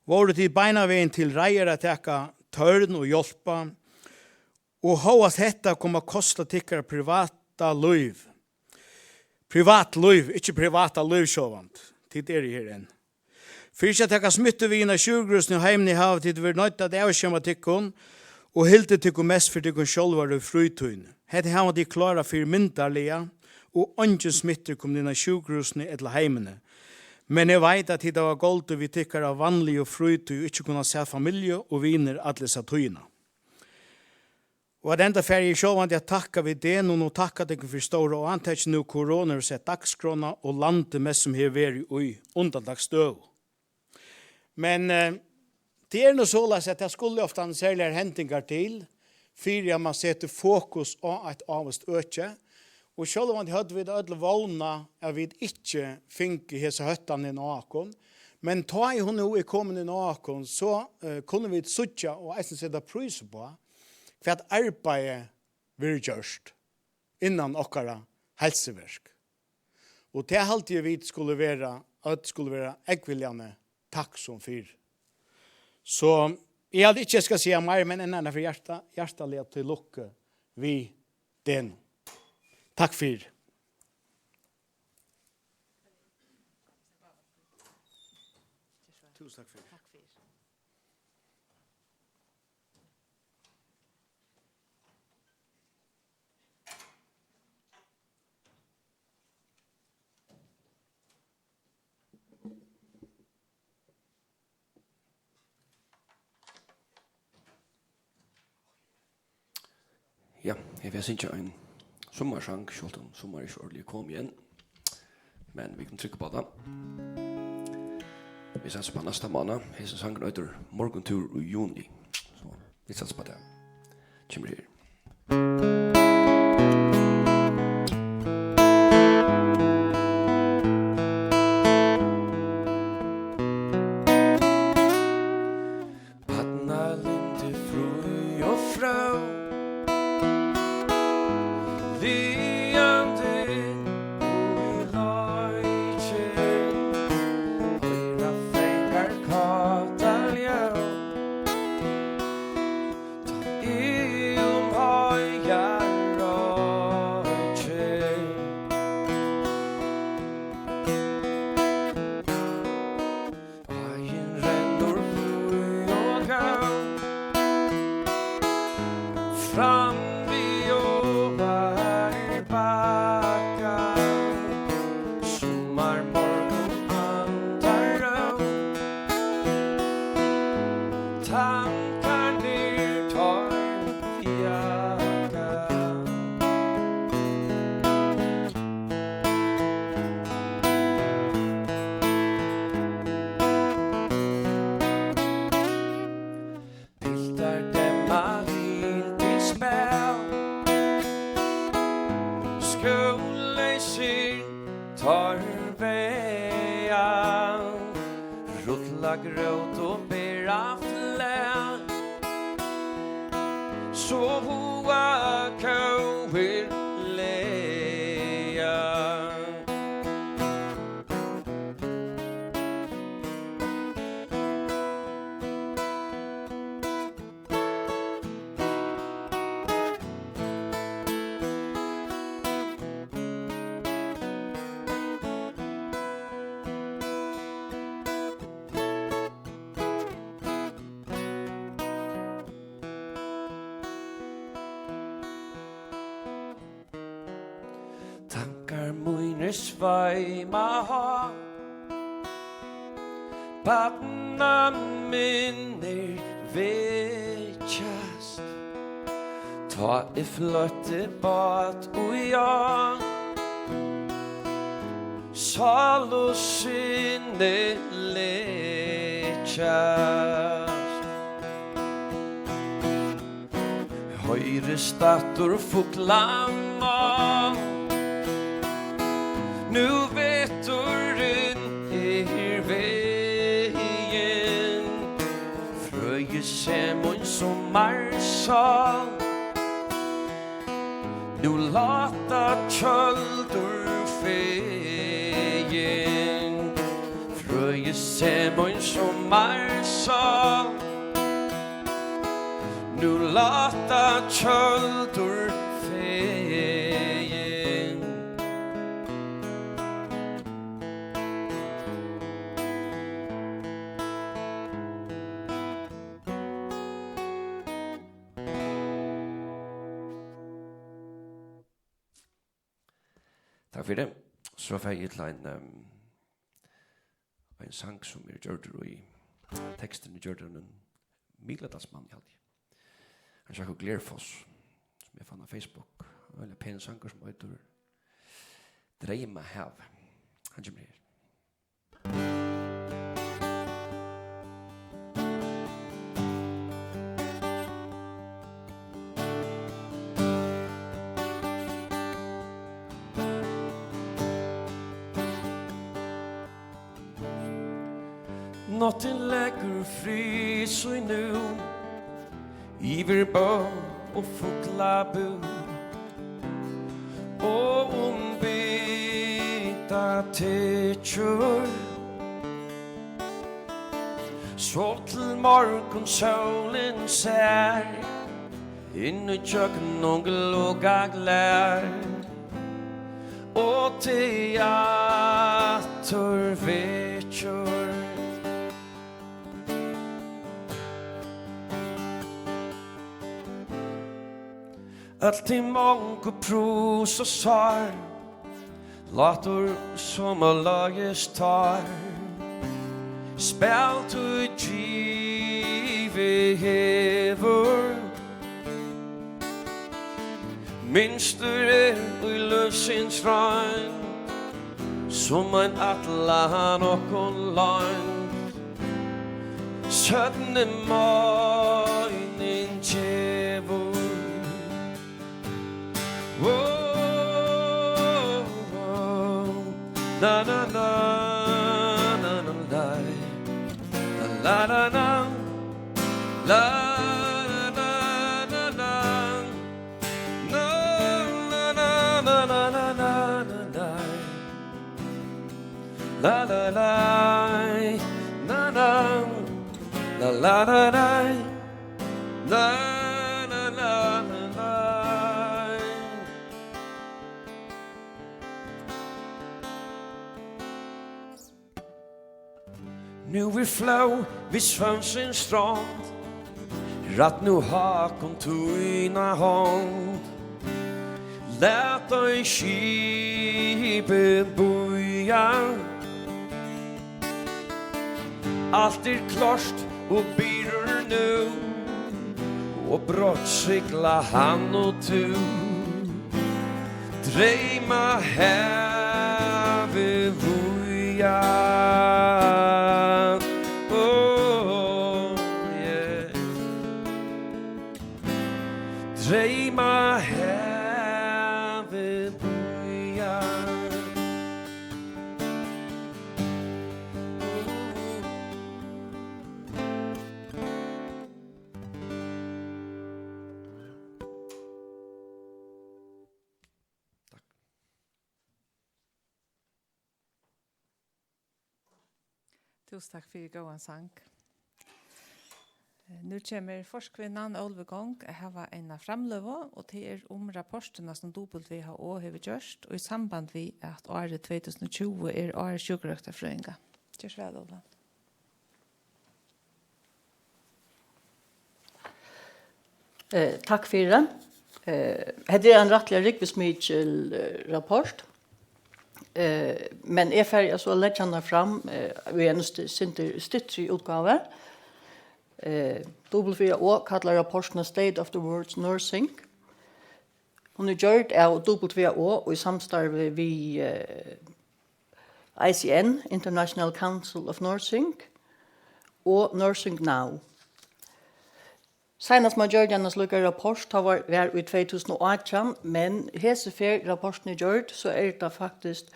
vóru tit beinanvegin til reiðar at taka tørn og hjálpa, og hóast hetta kom at kosta tykkara privata lív. Privatlív, ikki privata lív, sjálvandi. Tit eru her enn. Fyri ikki at taka smittu við inn á sjúkrahúsini og heimini hava tit verið noydd at avskjerma tykkum og hildið tykkum mest fyri tykkum sjálvar í frítíðini. Hetta hava tit klárað fyrimyndarliga og eingin smitta er komin inn á sjúkrahúsini ella heimini. Men eg veit, at tit hava goldið við tykkara vanligu frítíð og ikki kunnað sæð familju og vinir alla hesa tíðina. Og at enda fari eg sjálvandi at takka við degnum og takka tykkum fyri stóra átakið nú korona hevur sett dagsskránna og landið mest sum hevur verið í undantaksstøðu. Men, eh, tað er nú soleiðis, at tað skulu ofta serligar hendingar til, fyri at mann setir fokus á eitt ávíst øki. Og sjálvandi høvdu vit øll vónað, at vit ikki fingu hesa hóttan inn á okkum. Men tá ið hon nú er komin inn á okkum, so, eh, kunnu vit síggja og eisini seta prís uppá, hvat arbeiði verður gjørt innan okkara heilsuverk. Og tað haldi eg, vit skulu vera, øll skulu vera ógvuliga takksom fyri. So eg haldi ikki, eg skal siga meir, men enn eina ferð hjarta-, hjartaliga til lukku við degnum. Takk fyri. Túsund takk fyri. Ja, eg vil syngja ein summarsang, sjálvt um summar ikki ordiliga er komið enn. Men vit kunnu trúgva upp á tað. Vit satsa upp á næsta mánað. Hesin sangurin eitur Morguntúr í juni. So, vit satsa upp á tað. Kemur her. Barnalyndi frí og fró, ligandi í leiki, hoyra feðgar káta ljóð, tá eg um heiðar royki. Áin rennur blíð og góð fram við ovaru bakka. Summarmorgun andar ró, tankarnir teir fjakka. Piltar demma til spæl, skóleysir teir vega, rulla grót og bera fleyg, so huga kóir laga. Tankar mínir sveima hátt, barnaminnir vekjast, tá eg fløtti bát í ág, sál og sinni lekjast. Hoyrist aftur fuglamál, nú veturin er vegin. Frøið seg mín summarsál, nú láta tjøldur fegin. Frøið seg mín summarsál, nú láta tjøldur fegin. Takk fyri tað. So fari eg til ein, ehm, ein sang sum er gjørdur í, teksturin er gjørdur av einum Mikladalsmanni, haldi eg. Ein Jakob Glerfoss, sum eg fann á Facebook. Ein veldig pen sangur sum eitur Dreymahav. Hann kemur her. Náttin leggur frið sín nú yvir bø og fuglabú, og um bita tekur, so til morgun sólin sær inn í gjøgnum gluggaglær, og teg aftur vekjur. Øll tey mongu prus og sár, látur sum á lágist tár, spæl tú givið hevur. Mynstur er í lívsins roynd, sum ein ætlan okkum loynd, seinni meining gevur. Oh, oh, oh. Na, na, na, na, na, na. La, la, la, la. La, la, la, la, la, la, la. Na, na, na, na, na, na, na, na, na. La, la, la, na, na. La, la, la, la. La, la, la, la, la. Nú er flóð við svøvnsins strond, rætt nú hákun tína hond. Lat ei skipið bíða. Alt er klárt og byrjar nú, og brátt sigla hann og tú. Dreymahavið víða. Oh, yeah. Dreymahavið víða. Túsund takk fyri góðan sang. Eh, nú kemur Forkvinnan Óluva í gongd at hava eina framløgu, og tað er um rapportina, sum W H O hevur gjørt, og í samband við, at árið tvey túsund og tjúgu er ár sjúkrarøktarfrøðinga. Ger so væl, Óluva. Eh, takk fyri. Eh, hetta er ein rættiliga rúgvusmikil, eh, rapport. Eh, men eg fari so at leggja hana fram, eh, í eini st-, sindur styttri útgávu. Eh, W H O kallar rapportina State of the World's Nursing. Hon er gjørd av W H O í samstarvi við, eh, I C N, International Council of Nursing, og Nursing Now. Seinast man gjørdi eina slíka rapport, tað var, var í tvey túsund og átjan, men hesi ferð rapportin er gjørd, so er tað faktiskt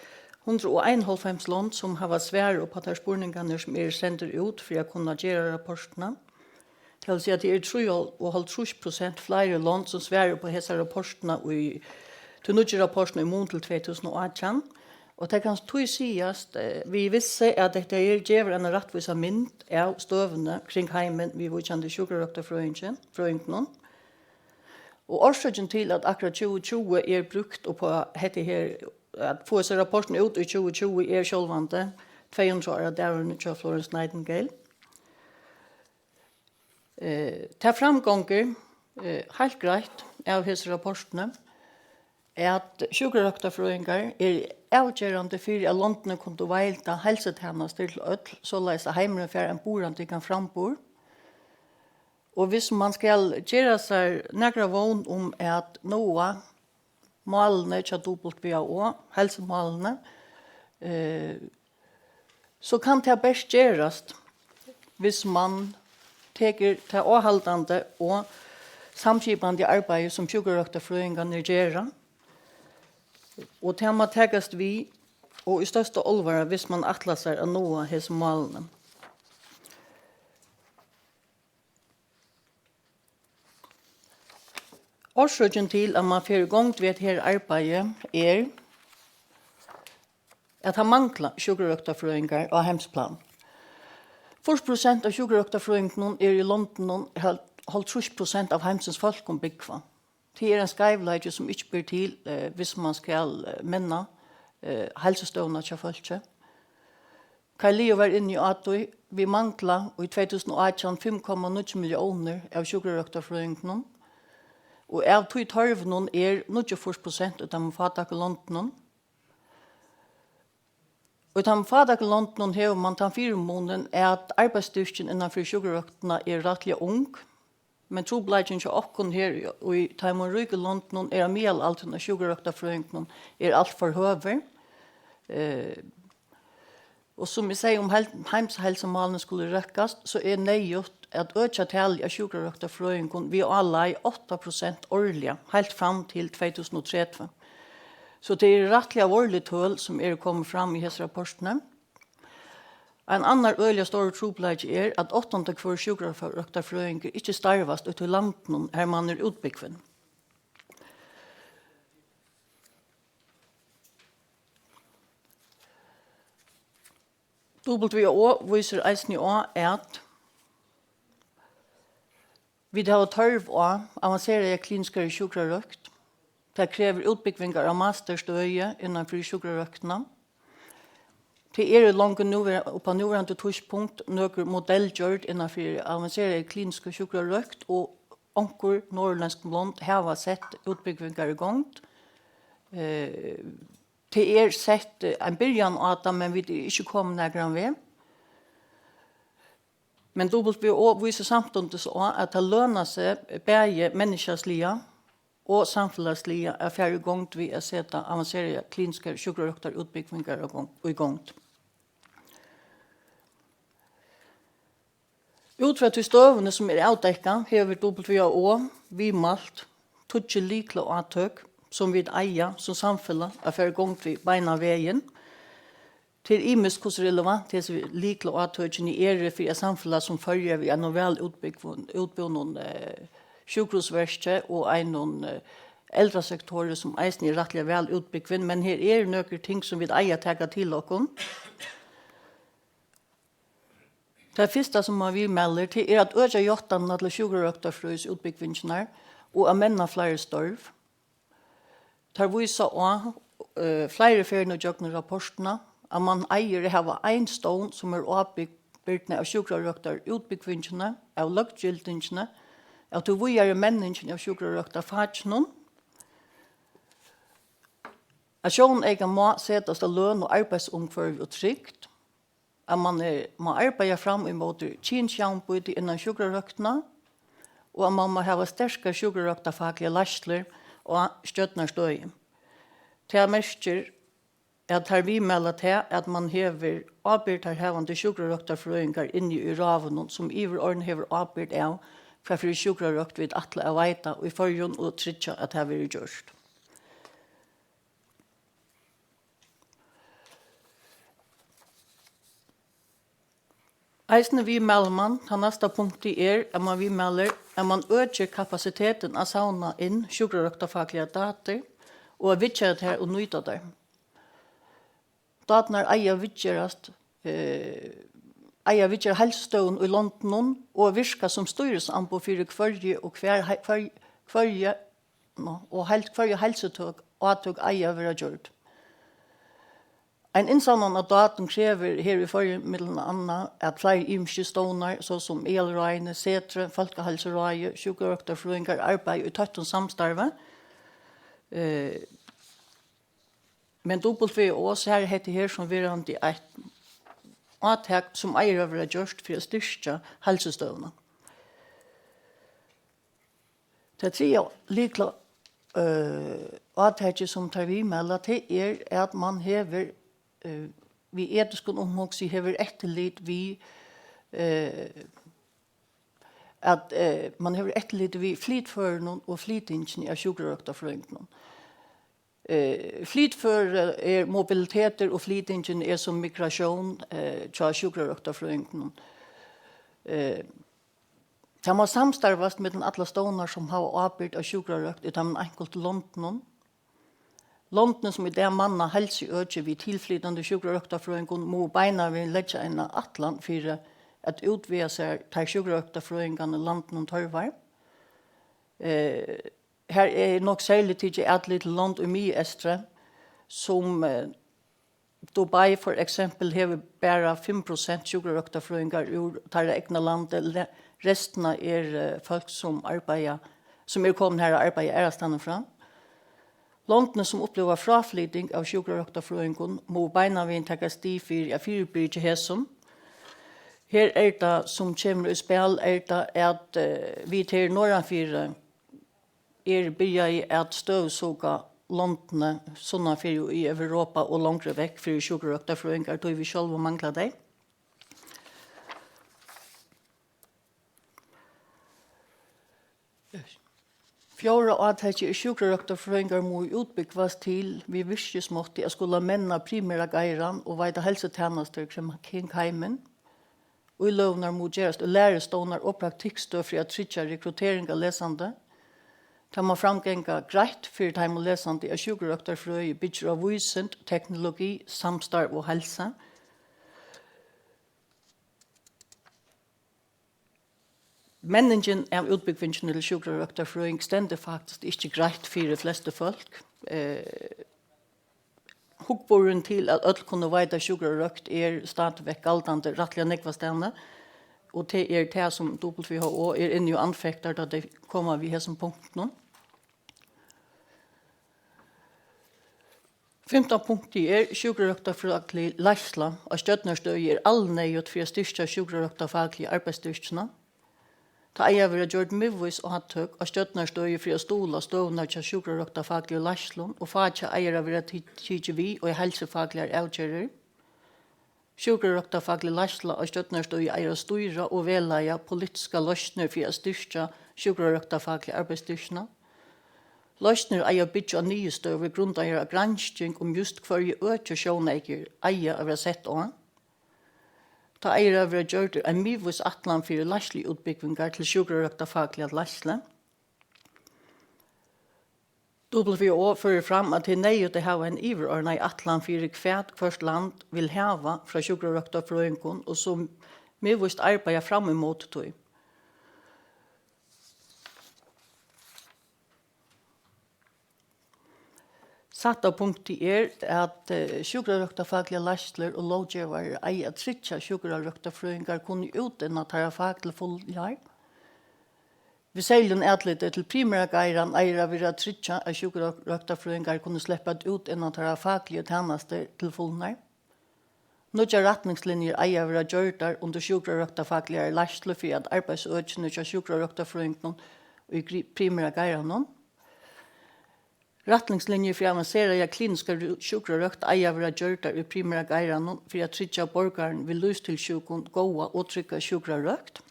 hundrað og einoghálvfems lond, sum hava svarað upp á teir spurningarnar, sum eru sendir út fyri at kunna gera rapportina. Tað vil siga, at tað eru trý og hálvtrýss prosent fleiri lond, sum svara upp á hesa rapportina í, tí nýggju rapportina í mun til tvey túsund og átjan. Og tað kann tí sigast, eh, við vissu, at hetta her gevur eina rættvísa mynd av støðuni kring heimin viðvíkjandi sjúkrarøktarfrøðingi-, frøðingunum. Og orsøkin til, at akkurát tjúgu tjúgu er brúkt upp á hetta her, at fáa hesa rapportina út í tjúgu tjúgu, er sjálvandi tvey hundrað ára dagurin hjá Florence Nightingale. Eh, tað framgongur, eh, heilt greitt av hesi rapportini, at sjúkrarøktarfrøðingar eru avgerandi fyri, at londini kundu veita heilsutænastur til øll, soleiðis at heimurin fær ein burðardyggan framburð. Og hvis man skal gera sær nakra vón um at náa málini hjá W H O, heilsumálini, eh, so kann tað bert gerast, hvis man tekur tað áhaldandi og samskipandi arbeiði, sum sjúkrarøktarfrøðingarnir gera, og tað má takast við og í størsta álvara, hvis man ætlar sær at náa hesi málini. Orsøkin til, at man fer í gongd við hetta her arbeiði, er, at tað mangla sjúkrarøktarfrøðingar á heimsplan. Fýrs prosent av sjúkrarøktarfrøðingunum eru í londunum, har hálvtrýss prosent av heimsins fólkum búgva. Tað er ein skeivleiki, sum ikki ber til, eh, hvis man skal, eh, menna, eh, heilsustøðuna hjá fólki. Carl Leo var inni á tí, vit mangla í tvey túsund og átjan fimm komma níggju milliónir av sjúkrarøktarfrøðingunum, og av tí tørvinum er níggjuogfýrs prosent í teimum fátæku londunum. Og í teimum fátæku londunum hevur man tann fyrimunin, at arbeiðsstyrkin innan fyri sjúkrarøktina er rættiliga ung, men trupulleikin hjá okkum her í, í teimum ríku londunum er, at miðalaldurin á sjúkrarøktarfrøðingunum er alt for høgur. Eh, og sum eg segði, um heil-, heimsheilsumálini skulu røkkast, so er neyðugt at økja talið av sjúkrarøktarfrøðingum við áleið átta prosent árliga, heilt fram til tvey túsund og tretivu. So tað eru rættiliga verulig tøl, sum eru komin fram í hesi rapportini. Ein annar øgiliga stórur trupulleiki er, at áttandi hvør sjúkrarøktarfrøðingur ikki starvast úti í landinum, har mann er útbúgvin. W H O vísir eisini á, at vit hava tørv á avanseraða kliniskari sjúkrarøkt. Tað krevur útbúgvingar av masterstøði innan fyri sjúkrarøktina. Tað eru longu nú, upp á núverandi tíðspunkt nøkur modell gjørd innan fyri avanseraða klinisku sjúkrarøkt, og onkur norðurlendsk lond hava sett útbúgvingar í gongd. Eh, tað er sett, eh, ein byrjan á tað, men vit eru ikki komin nakran veg. Men W H O vísir samstundis á, at tað lønar seg bæði menniskjasliga og samfelagsliga at fara í gongd við at seta avanseraðar kliniskar sjúkrarøktarútbúgvingar í gongd, í gongd. Út frá tí støðuni, sum er avdekkað, hevur W H O viðmælt tíggju lyklaátøk, sum vit eiga sum samfelag at fara í gongd við beinan vegin. Tað er ymiskt, hvussu relevant hesi lyklaátøkini eru fyri eitt samfelag sum Føroyar við einum væl útbúgvum-, útbúnum, eh, sjúkrahúsverki og einum, eh, eldrasektori, sum eisini er rættiliga væl útbúgvin, men her eru nøkur ting, sum vit eiga at taka til okkum. Tað fyrsta, sum man viðmælir, tað er at økja játtanina til sjúkrarøktarfrøðisútbúgvingina og at menna fleiri størv. Teir vísa á, eh, fleiri ferðir ígjøgnum rapportina, at man eigur at hava ein stovn, sum er ábyrgdin av sjúkrarøktarútbúgvingini, av løggildingini, av tí víðari menningini av sjúkrarøktarfakinum. At sjóneykið má setast á løn og arbeiðsumhvørvi og trygd, at man er, má arbeiða fram ímóti kynsjavnbýti innan sjúkrarøktina, og at man má hava sterkar sjúkrarøktarfakligar leiðslur á stjórnarstøði. Tað merkir, at teir viðmæla tað, at man hevur ábyrgdarhavandi sjúkrarøktarfrøðingar inni í ráðunum, sum yvirorðini hevur ábyrgd av, hvat fyri sjúkrarøkt vit ætla at veita í Føroyum og tryggja, at tað verður gjørt. Eisini viðmælir man, tað næsta punktið er, at man viðmælir, at man økir kapasitetin at savna inn sjúkrarøktarfakligar datir og at viðgera tær og nýta tær. Dáturnar eiga at viðgerast, eh, eiga at viðgera heilsustøðuna í londunum og at virka sum stýrisamboð fyri, hvørji og hvar hei-, hvør-, hvørji, no, og heilt, hvørji heilsutøk, átøk eiga at verða gjørd. Ein innsavnan av dátum krevur her í Føroyum millum annað, at fleiri ymiskir stovnar, so sum Aðalráðini, Setrið, Fólkaheilsuráðið, sjúkrarøktarfrøðingar, arbeiða í tøttum samstarvi, eh, Men W H O sær hetta her sum verandi eitt átak, sum eigur at verða gjørt fyri at styrkja heilsustøðuna. Tað triðja lykla, øh, átakið, sum teir viðmæla, tað er, at mann hevur, øh, við etiskum umhugsi hevur eftirlit við, øh, at, øh, mann hevur eftirlit við flitførunum og flytingini av sjúkrarøktarfrøðingunum. Eh, flitføri er mobilitetur, og flytingin er sum migratión, eh, hjá sjúkrarøktarfrøðingunum. Eh, tað má samstarvast millum allar stovnar, sum hava ábyrgd av sjúkrarøkt í teimum einkultu londunum. Londini, sum í dag manna heilsuøki við tilflytandi sjúkrarøktarfrøðingum, mugu beinanvegin leggja eina ætlan fyri at útvega sær teir sjúkrarøktarfrøðingarnar, landinum tørvar. Eh, Har er nokk serligt tikið atlit til lond í Miðeystri, sum, eh, Dubai for eksempel hevur bara fimm prosent sjúkrarøktarfrøðingar úr teirra egna landi. Le-, restina er, eh, fólk sum arbeiða, sum eru komin har at arbeiða aðrastaðni frá. Londini, sum uppliva fráflyting av sjúkrarøktarfrøðingum, mugu beinanvegin taka stig fyri at fyribyrgja hesum. Her er tað, sum kemur í spæl, er tað, at, eh, vit her norðanfyri eru byrjaði at støvsúga londini sunnan fyri í Europa og longri vekk fyri sjúkrarøktarfrøðingar, tí vit sjálvi mangla tey. Fjórða átakið er, sjúkrarøktarfrøðingar mugu útbúgvast til við virkismátti at skula menna primera geiran og veita heilsutænastur kring, kring heimin. Íløgurnar mugu gerast í lærustovnar og praktikkstøð fyri at tryggja rekruttering av lesandi. Tað má framganga greitt fyri teimum lesandi, at sjúkrarøktarfrøði byggir á vísind, teknologi, samstarv og heilsa. Menningin av útbúgvingini til sjúkrarøktarfrøðing stendur faktiskt ikki greitt fyri flestu fólk. Eh, hugburðurin til, at øll kunnu veita sjúkrarøkt, er stadigvæk galdandi rættiliga nógvastaðni, og tað er tað, sum W H O er inni og anfektar, tá tey koma við hesum punktunum. Fimta punktið er, sjúkrarøktarfaglig leiðsla á Stjórnarstøði er alneyðugt fyri at styrkja sjúkrarøktarfaglig arbeiðsstyrkina. Tað eiga at verða gjørd miðvís átøk á Stjórnarstøði fyri at stuðla støðuna hjá sjúkrarøktarfagligum leiðslum, og fakið eigur at verða ti-, tikið við í heilsufagligari avgerðir. Sjúkrarøktarfaglig leiðsla á Stjórnarstøði eigur at stýra og vegleiða politiskar loysnir fyri at styrkja sjúkrarøktarfaglig arbeiðsstyrkina. Loysnir eiga at byggja á niðurstøður grundaðar á gransking um júst hvørji øki sjóneykur eiga at verða sett á. Tá eigur at verða gjørdur ein miðvís ætlan fyri leiðsluútbúgvingar til sjúkrarøktarfagliga leiðslu. W H O førir fram, at tað er neyðugt at hava ein yvirordnaða ætlan fyri, hvat hvørt land vil hava frá sjúkrarøktarfrøðingum, og so miðvíst arbeiða fram ímóti tí. Sætta punktið er, at, eh, sjúkrarøktarfagligar leiðslur og lóggevarar eiga at tryggja, at sjúkrarøktarfrøðingar kunnu útinna teirra fak til fulnar. Við serligum atliti til primera geiran eigur at vera at tryggja, at sjúkrarøktarfrøðingar kunnu sleppa at útinna teirra fakligu tænastur til fulnar. Nýggjar rætningslinjur eiga at verða gjørdar undir sjúkrarøktarfagligari leiðslu fyri at arbeiðsøkini hjá sjúkrarøktarfrøðingunum í gri-, primera geiranum. Rætningslinjur fyri avanseraða kliniska rø-, sjúkrarøkt eiga at verða gjørdar í primera geiranum fyri at tryggja borgarum við lívsstilssjúkum góða og trygga sjúkrarøkt.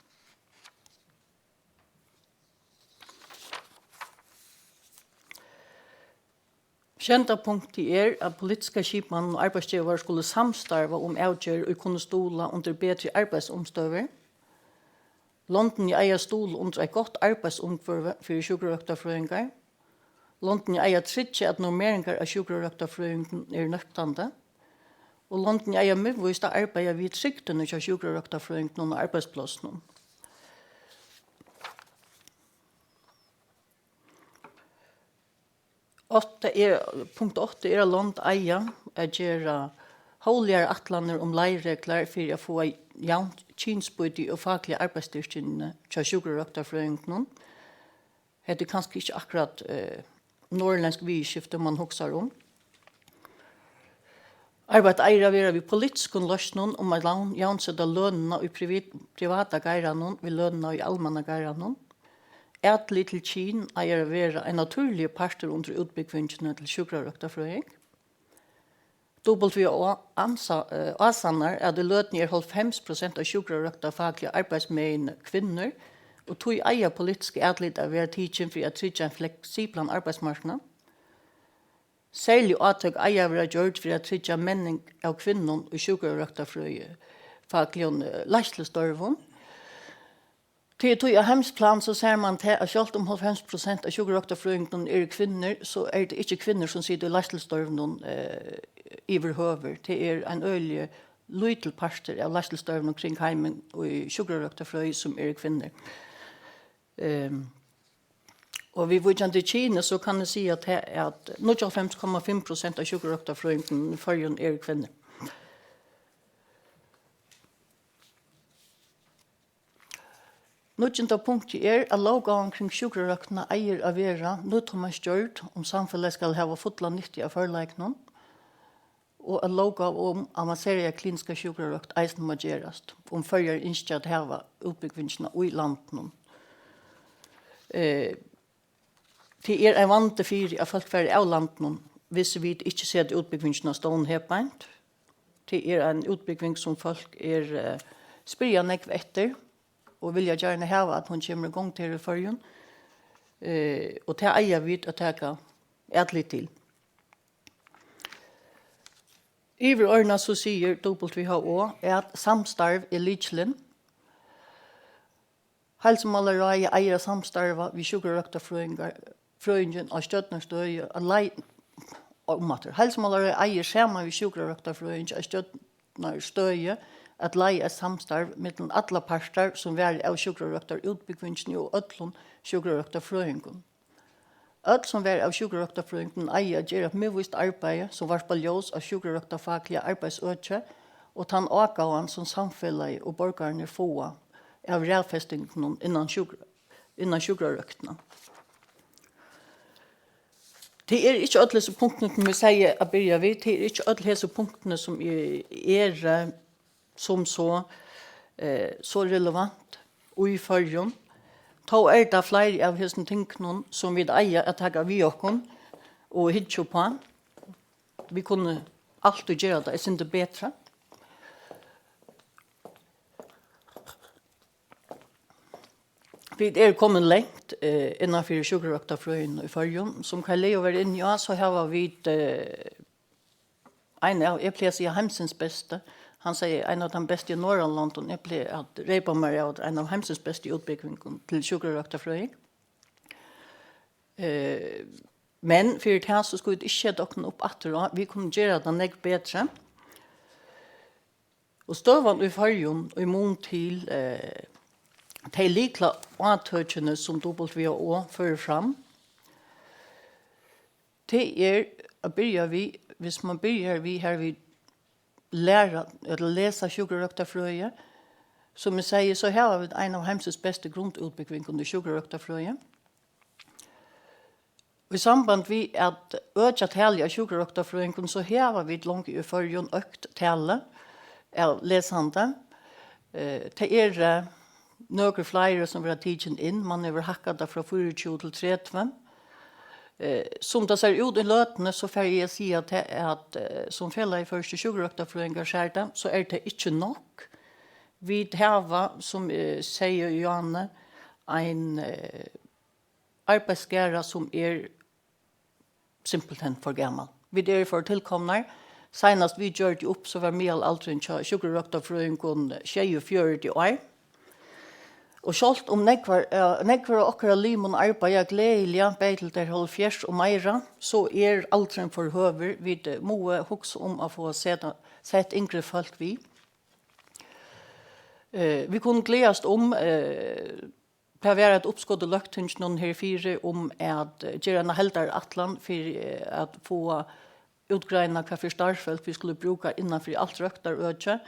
Sjeynda punktið er, at politiska skipanin og arbeiðsgevarar skulu samstarva um avgerðir, ið kunnu stuðla undir betri arbeiðsumstøður. Londini eiga at stuðla undir eitt gott arbeiðsumhvørvi fyri sjúkrarøktarfrøðingar. Londini eiga at tryggja, at normeringar av sjúkrarøktarfrøðingum eru nøktandi. Og londini eiga miðvíst at arbeiða við trygdini hjá sjúkrarøktarfrøðingunum á arbeiðsplássinum. Átta er, punkt átta er, at lond eiga at gera hóvligar ætlanir um leiðreglar fyri at fáa javnt kynsbýti og fakliga arbeiðsstyrkini hjá sjúkrarøktarfrøðingunum. Hetta er kanska ikki akkurát, eh, norðurlendsk viðurskifti, man hugsar um. Arbeitt eigur at vera við politiskum loysnum um at javn-, javnseta lønina í privit-, privata geiranum við lønina í almenna geiranum. Atlit til kyn eigur at vera ein natúrligur partur undir útbúgvingini til sjúkrarøktarfrøðing. W H O ansa-, eh, ásannar, at í løtuni er hálvfems prosent av sjúkrarøktarfakliga arbeiðsmegini kvinnur, og tí eiga politisk atlit at vera tikin fyri at tryggja ein fleksiblan arbeiðsmarknað. Serlig átøk eiga at vera gjørd fyri at tryggja menning av kvinnum í sjúkrarøktarfrøði fakligum, eh, leiðslustørvum. Tí, tí á heimsplan, so sær man tað, at sjálvt um hálvfems prosent av sjúkrarøktarfrøðingunum eru kvinnur, so eru tað ikki kvinnur, sum sita í leiðslustørvunum, eh, yvirhøvur. Tað er ein øgiliga lítil partur av leiðslustørvunum kring heimin í sjúkrarøktarfrøði, sum eru kvinnur. Ehm, og viðvíkjandi kyni, so kann eg siga, at tað er at níggjuoghálvfems komma fimm prosent av sjúkrarøktarfrøðingunum í Føroyum eru kvinnur. Níggjunda punktið er, at lóggávan kring sjúkrarøktina eigur at vera nútímans gjørd, um samfelagið skal hava fulla nyttu av førleikunum, og at lóggáva um avanseraða kliniska sjúkrarøkt eisini má gerast, um Føroyar ynskja at hava útbúgvingina í landinum. Eh, tað er ein vandi fyri, at fólk fara av landinum, hvis vit ikki seta útbúgvingina á stovn her beint. Tað er ein útbúgving, sum fólk er, eh, spyrja nógv eftir, og vilja gjarna hava, at hon kemur í gongd her í Føroyum. Eh, og tað eiga vit at taka atlit til. Yvirorðnað so sigur W H O, at samstarv er lykilin. Heilsumálaráðið eigur at samstarva við sjúkrarøktarfrøðingar, frøðingin á stjórnarstøði at lei-, umaftur. Heilsumálaráðið eigur saman við sjúkrarøktarfrøðingi á stjórnarstøði at leiða eitt samstarv millum allar partar, sum varða av sjúkrarøktarútbúgvingini og øllum sjúkrarøktarfrøðingum. Øll, sum verða av sjúkrarøktarfrøðingum, eiga at gera eitt miðvíst arbeiði, sum varpar ljós á sjúkrarøktarfakliga arbeiðsøkið og tann ágóðan, sum samfelagið og borgararnir fáa av raðfestingunum innan sjúkra-, innan sjúkrarøktina. Tað er ikki øll hesi punktini, sum eg segði at byrja við, tað er ikki øll hesi punktini, sum e-, eru sum so, eh, so relevant í Føroyum. Tó er tað fleiri av hesum tingunum, sum vit eiga at taka við okkum og hyggja uppá. Vit kunnu altíð gera tað eitt sindur betri. Vit eru komin langt, eh, innanfyri sjúkrarøktarfrøðina í Føroyum. Sum Kaj Leo var inni á, so hava vit, eh, ein av, eg plagi at siga, heimsins bestu. Hann segði, ein av teimum bestu í Norðurlondum. Eg plagi at reypa mær av, at ein av heimsins bestu útbúgvingum til sjúkrarøktarfrøðing. Eh, men fyri tað, so skulu vit ikki seta okkum upp aftur á. Vit kunnu gera tað nógv betri. Og støðan í Føroyum í mun til, eh, tey lykla átøkini, sum W H O førir fram, tað er at byrja við, hvis man byrjar við, har vit læra ella lesa sjúkrarøktarfrøði, sum eg segði, so hava vit ein av heimsins bestu grundútbúgvingum í sjúkrarøktarfrøði. Í samband við at økja talið av sjúkrarøktarfrøðingum, so hava vit longu í Føroyum økt talið av lesandi. Eh, tað eru, eh, nøkur fleiri, sum verða tikin inn. Man hevur hækkað tað frá fýraogtjúgu til tretivu. Eh, sum tað sær út í løtuni, so fari eg at siga tað, at, eh, sum Felagið Føroyskir Sjúkrarøktarfrøðingar sær tað, so er tað ikki nokk. Vit hava, sum, eh, segði Johanne, ein, eh, arbeiðsskara, sum er simpelthen for gamal. Vit eru for tilkomnar. Seinast vit gjørdu upp, so var miðalaldurin hjá sjúkrarøktarfrøðingum sjeyogfjøruti ár. Og sjálvt um nógvar, eh, nógvir av okkara limum arbeiða gleðiliga, bæði til tey hálvfjerðs og meira, so er aldurin for høgur. Vit, eh, mugu hugsa um at fáa seta, sett yngri fólk við. Eh, vit kunnu gleðast um, eh, tað var eitt uppskot í Løgtinginum herfyri um at, eh, gera eina heildarætlan fyri, eh, at fáa útgreinað, hvat fyri starvsfólk vit skulu brúka innan fyri alt røktarøki.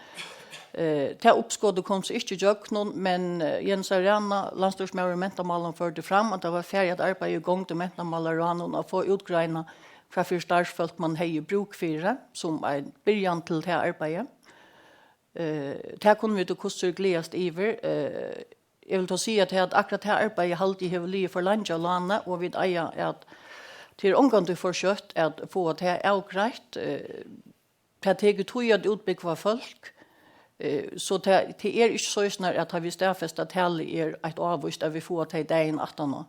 Eh, tað uppskotið kom so ikki ígjøgnum, men, eh, Jens av Rana, landsstýrismaður í mentamálinum, førdi fram, at tað var farið eitt arbeiði í gongd í mentamálaráðnum at fáa útgreinað, hvat fyri starvsfólk man hevði brúk fyri, sum ein byrjan til tað arbeiðið. Eh, tað kunnu vit og hvussu gleðast yvir. Eh, eg vil tó siga tað, at akkurát tað arbeiðið haldi eg hevur ligið for leingi á láni, og vit eiga at, tað er ongantíð for skjótt at fáa tað avgreitt. Eh, tað tekur tíð at útbúgva fólk, eh, so tað, tað er ikki soleiðis, at tá vit staðfesta talið, er eitt ávíst, at vit fáa tey dagin aftaná.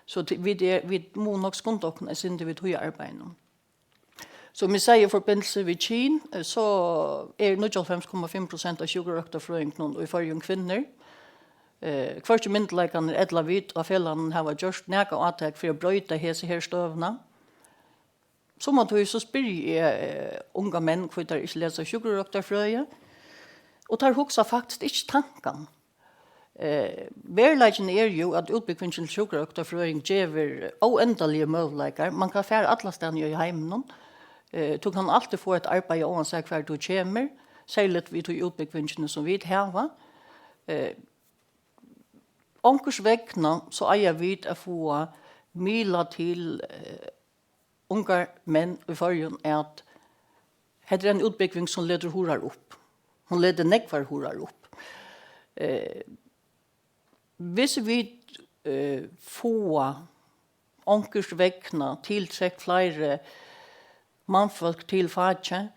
So tí, vit er, vit mugu nokk skunda okkum eitt sindur við tí arbeiðinum. Sum eg segði í forbindelse við kyn, eh, so er níggjuoghálvfems komma fimm prosent av sjúkrarøktarfrøðingunum í Føroyum kvinnur. Eh, hvørki myndugleikarnir ella vit á felagnum hava gjørt nakað átak fyri at broyta hesa her støðuna. Summartíð so spyrji eg, eh, ungar menn, hví teir ikki lesa sjúkrarøktarfrøði, og teir hugsa faktiskt ikki tankan. Eh, veruleikin er jú, at útbúgvingin til sjúkrarøktarfrøðing gevur óendaligar møguleikar. Man kann fara allastaðni í heiminum. Eh, tú kann altíð fáa eitt arbeiði, óansæð hvar tú kemur, serligt við tí útbúgvingini, sum vit hava. Eh, onkurs vegna, so eiga vit at fáa miðlað til, eh, ungar menn í Føroyum, at hetta er ein útbúgving, sum letur hurðar upp. Hon letur nógvar hurðar upp. Eh, hvis vit, eh, fáa onkurs vegna tiltrekt fleiri mannfólk til fakið,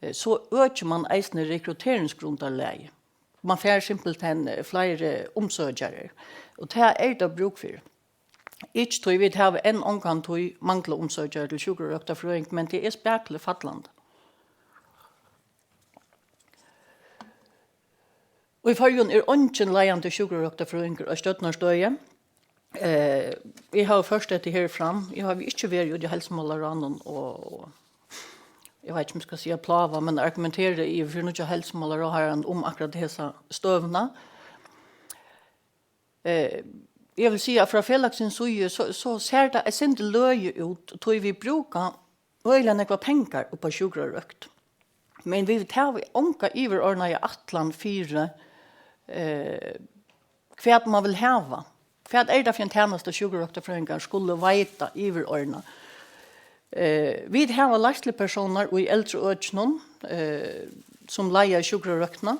eh, so økir man eisini rekrutteringsgrundarlagið. Man fær simpelthen, eh, fleiri umsøkjarar. Og tað er tað brúk fyri. Ikki tí vit hava enn ongantíð manglað umsøkjarar til sjúkrarøktarfrøðing, men tað er spakuliga fallandi. Og í Føroyum er eingin leiðandi sjúkrarøktarfrøðingur á stjórnarstøði. Eh, eg havi ført hetta her fram. Eg havi ikki verið úti í heilsumálaráðnum og, og eg veit ikki, um eg skal siga plága, men argumentera yvir fyri nýggja heilsumálaráðharran um akkurát hesa støðuna. Eh, eg vil siga, at frá felagsins síðu, so, so sær tað eitt sindur løgið út, tí vit brúka øgiliga nógvar pengar upp á sjúkrarøkt. Men vit hava onga yvirorðnaða ætlan fyri, eh, hvat man vil hava. Hvat er tað fyri ein tænasta, sjúkrarøktarfrøðingar skulu veita yvirorðnað? Eh, vit hava leiðslupersónar í eldru økinum, eh, sum leiða sjúkrarøktina.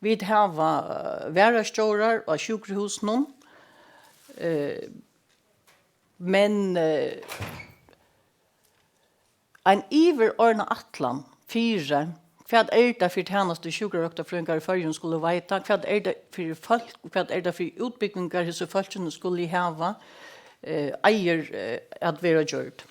Vit hava, eh, varðastjórar á sjúkrahúsinum, eh, men, eh, ein yvirorðnað ætlan fyri, hvat er tað fyri tænastu, sjúkrarøktarfrøðingar í Føroyum skulu veita, hvat er tað fyri fólk, hvat er tað fyri útbúgvingar, hesi fólkini skulu hava, eh, eigur, eh, at vera gjørd.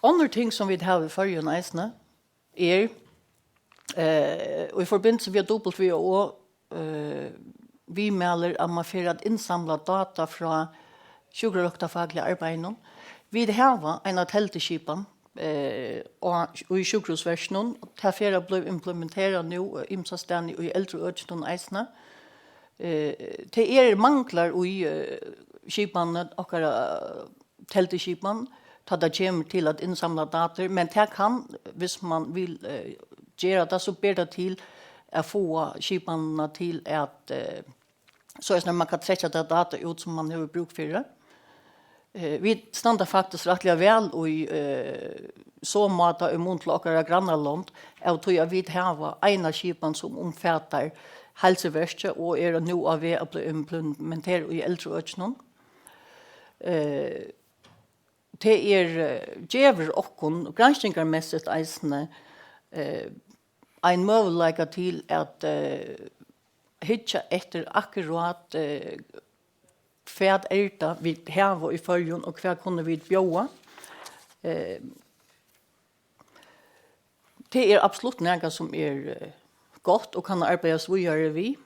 Onnur ting, sum vit hava í Føroyum eisini, er, eh, og í forbindelse við W H O, eh, viðmælir, at man fer at innsamla data frá sjúkrarøktarfakliga arbeiðinum. Vit hava eina telduskipan, eh, á, í sjúkrahúsverkinum. Tað fer at blíva implementerað nú, eh, ymsastaðni í eldru økinum eisini. Eh, tað er manglar í, eh, skipanini, okkara telduskipan, tá tað kemur til at innsamla datir, men tað kann, hvis man vil, eh, gera tað, so ber tað til at fáa skipanina til at, eh, soleiðis at man kann trekkja tað data út, sum man hevur brúk fyri. Eh, vit standa faktiskt rættiliga væl í, eh, so máta í mun til okkara grannalond, av tí at vit hava eina skipan, sum umfatar heilsuverkið og er nú á veg at blíva implementerað í eldru økinum. Eh, tað er, eh, gevur okkum granskingarmessigt eisini, eh, ein møguleika til at, eh, hyggja eftir akkurát, eh, hvat er tað, vit hava í Føroyum, og hvat kunnu vit bjóða? Eh, tað er absolutt nakað, sum er, eh, gott og kann arbeiðast víðari við.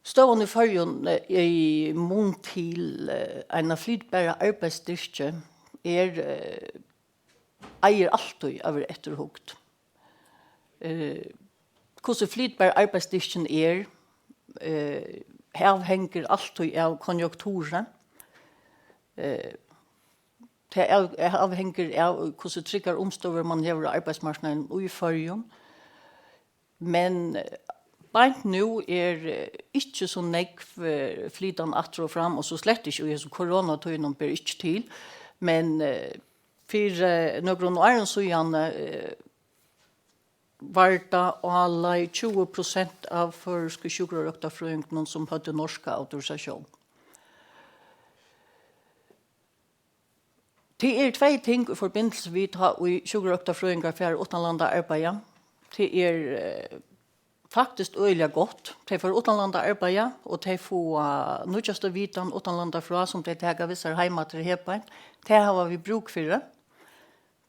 Støðan í Føroyum, eh, í mun til, eh, eina flytbara arbeiðsstyrki er, eh, eigur altíð at verða eftirhugt. Eh, hvussu flytbar arbeiðsstyrkin er, eh, avhongur altíð av konjunkturi. Eh, tað av-, avhongur av, hvussu tryggar umstøður man hevur á arbeiðsmarknaðinum í Føroyum. Men, eh, beint nú er, eh, ikki so nógv, eh, flytan aftur og fram, og so slett ikki í hesum koronatíðunum ber ikki til. Men, eh, fyri, eh, nøkrum árum síðan, eh, var tað áleið tjúgu prosent av føroysku sjúkrarøktarfrøðingunum, sum høvdu norska autorisatión. Tað eru tvey ting í forbindilsi við, tá ið sjúkrarøktarfrøðingar fara uttanlanda at arbeiða. Tað er, eh, faktiskt øgiliga gott. Tey fara uttanlanda at arbeiða, og tey fáa nýggjastu vitan uttanlanda frá, sum tey taka við sær heim aftur her beint. Tað hava vit brúk fyri.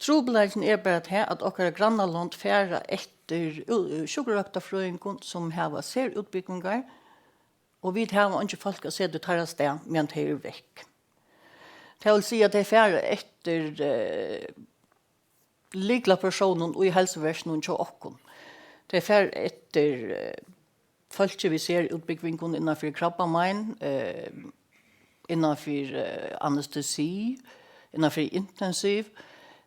Trupulleikin er bara tað, at okkara grannalond fara eftir ú-, sjúkrarøktarfrøðingum, sum hava serútbúgvingar, og vit hava eingi fólk at seta í teirra stað, meðan tey eru vekk. Tað vil siga, at tey fara eftir, eh, lyklapersónum í heilsuverkinum hjá okkum. Tey fara eftir, eh, fólki við serútbúgvingum innan fyri krabbamein, eh, innan fyri, eh, anestesi, innan fyri intensiv.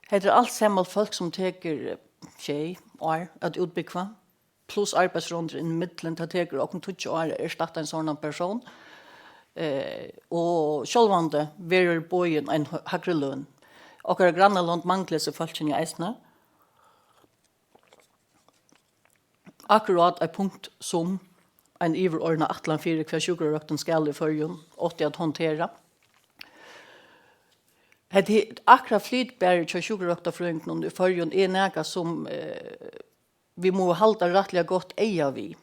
Hetta er alt saman fólk, sum tekur, eh, sjey ár at útbúgva, pluss arbeiðsroyndir inn í millum. Tað tekur okkum tíggju ár at erstatta ein sovorðnan persón. Eh, og sjálvandi verður boðin ein hø-, hægri løn. Okkara grannalond mangla hesi fólkini eisini. Akkurát eitt punkt, sum ein yvirordnað ætlan fyri, hvat sjúkrarøktin skal í Føroyum, átti at handtera. Hetta er akkurát flytbari hjá sjúkrarøktarfrøðingunum í Føroyum er nakað, sum, eh, vit mugu halda rættiliga gott eyga við.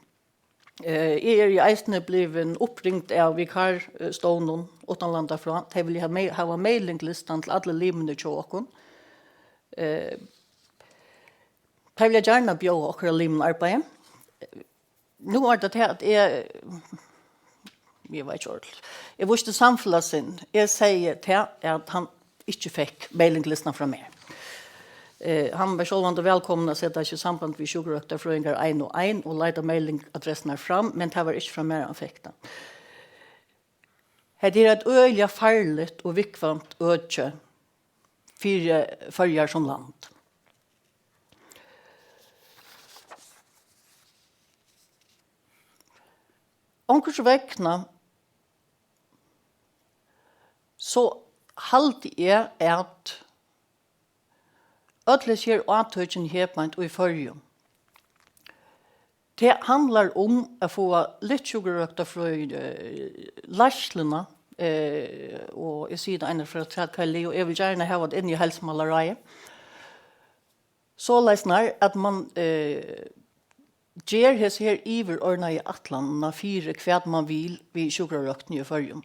Eh, eg eri eisini blivin uppringd av vikarstovnum uttanlanda frá. Tey vilja ha-, me-, hava mailinglistann til allar limirnar hjá okkum. Eh, tey vilja gjarna bjóða okkara limum arbeiði. Nú var tað tað, at eg, eg var ikki ordilig. Eg vísti samfelagssinn. Eg segði tað, at hann ikki fekk mailinglistuna frá mær. Eh, hann var sjálvandi vælkomin at seta seg í samband við sjúkrarøktarfrøðingar ein og ein og leita mailingadressurnar fram, men tað var ikki frá mær, hann fekk tað. Hetta er eitt øgiliga farligt og viðkvæmt øki fyri Føroyar sum land. Onkursvegna so haldi eg, at øll hesi her átøkini her beint í Føroyum, tað handlar um at fáa luttsjúkrarøktarfrøði, eh, leiðsluna, eh, og eg sigi tað eina ferð afturat, Kaj Leo, eg vil gjarna hava tað inn í heilsumálaráðið. Soleiðis nær at mann, eh, ger hesa her yvirordnaðu ætlanina fyri, hvat mann vil við sjúkrarøktini í Føroyum.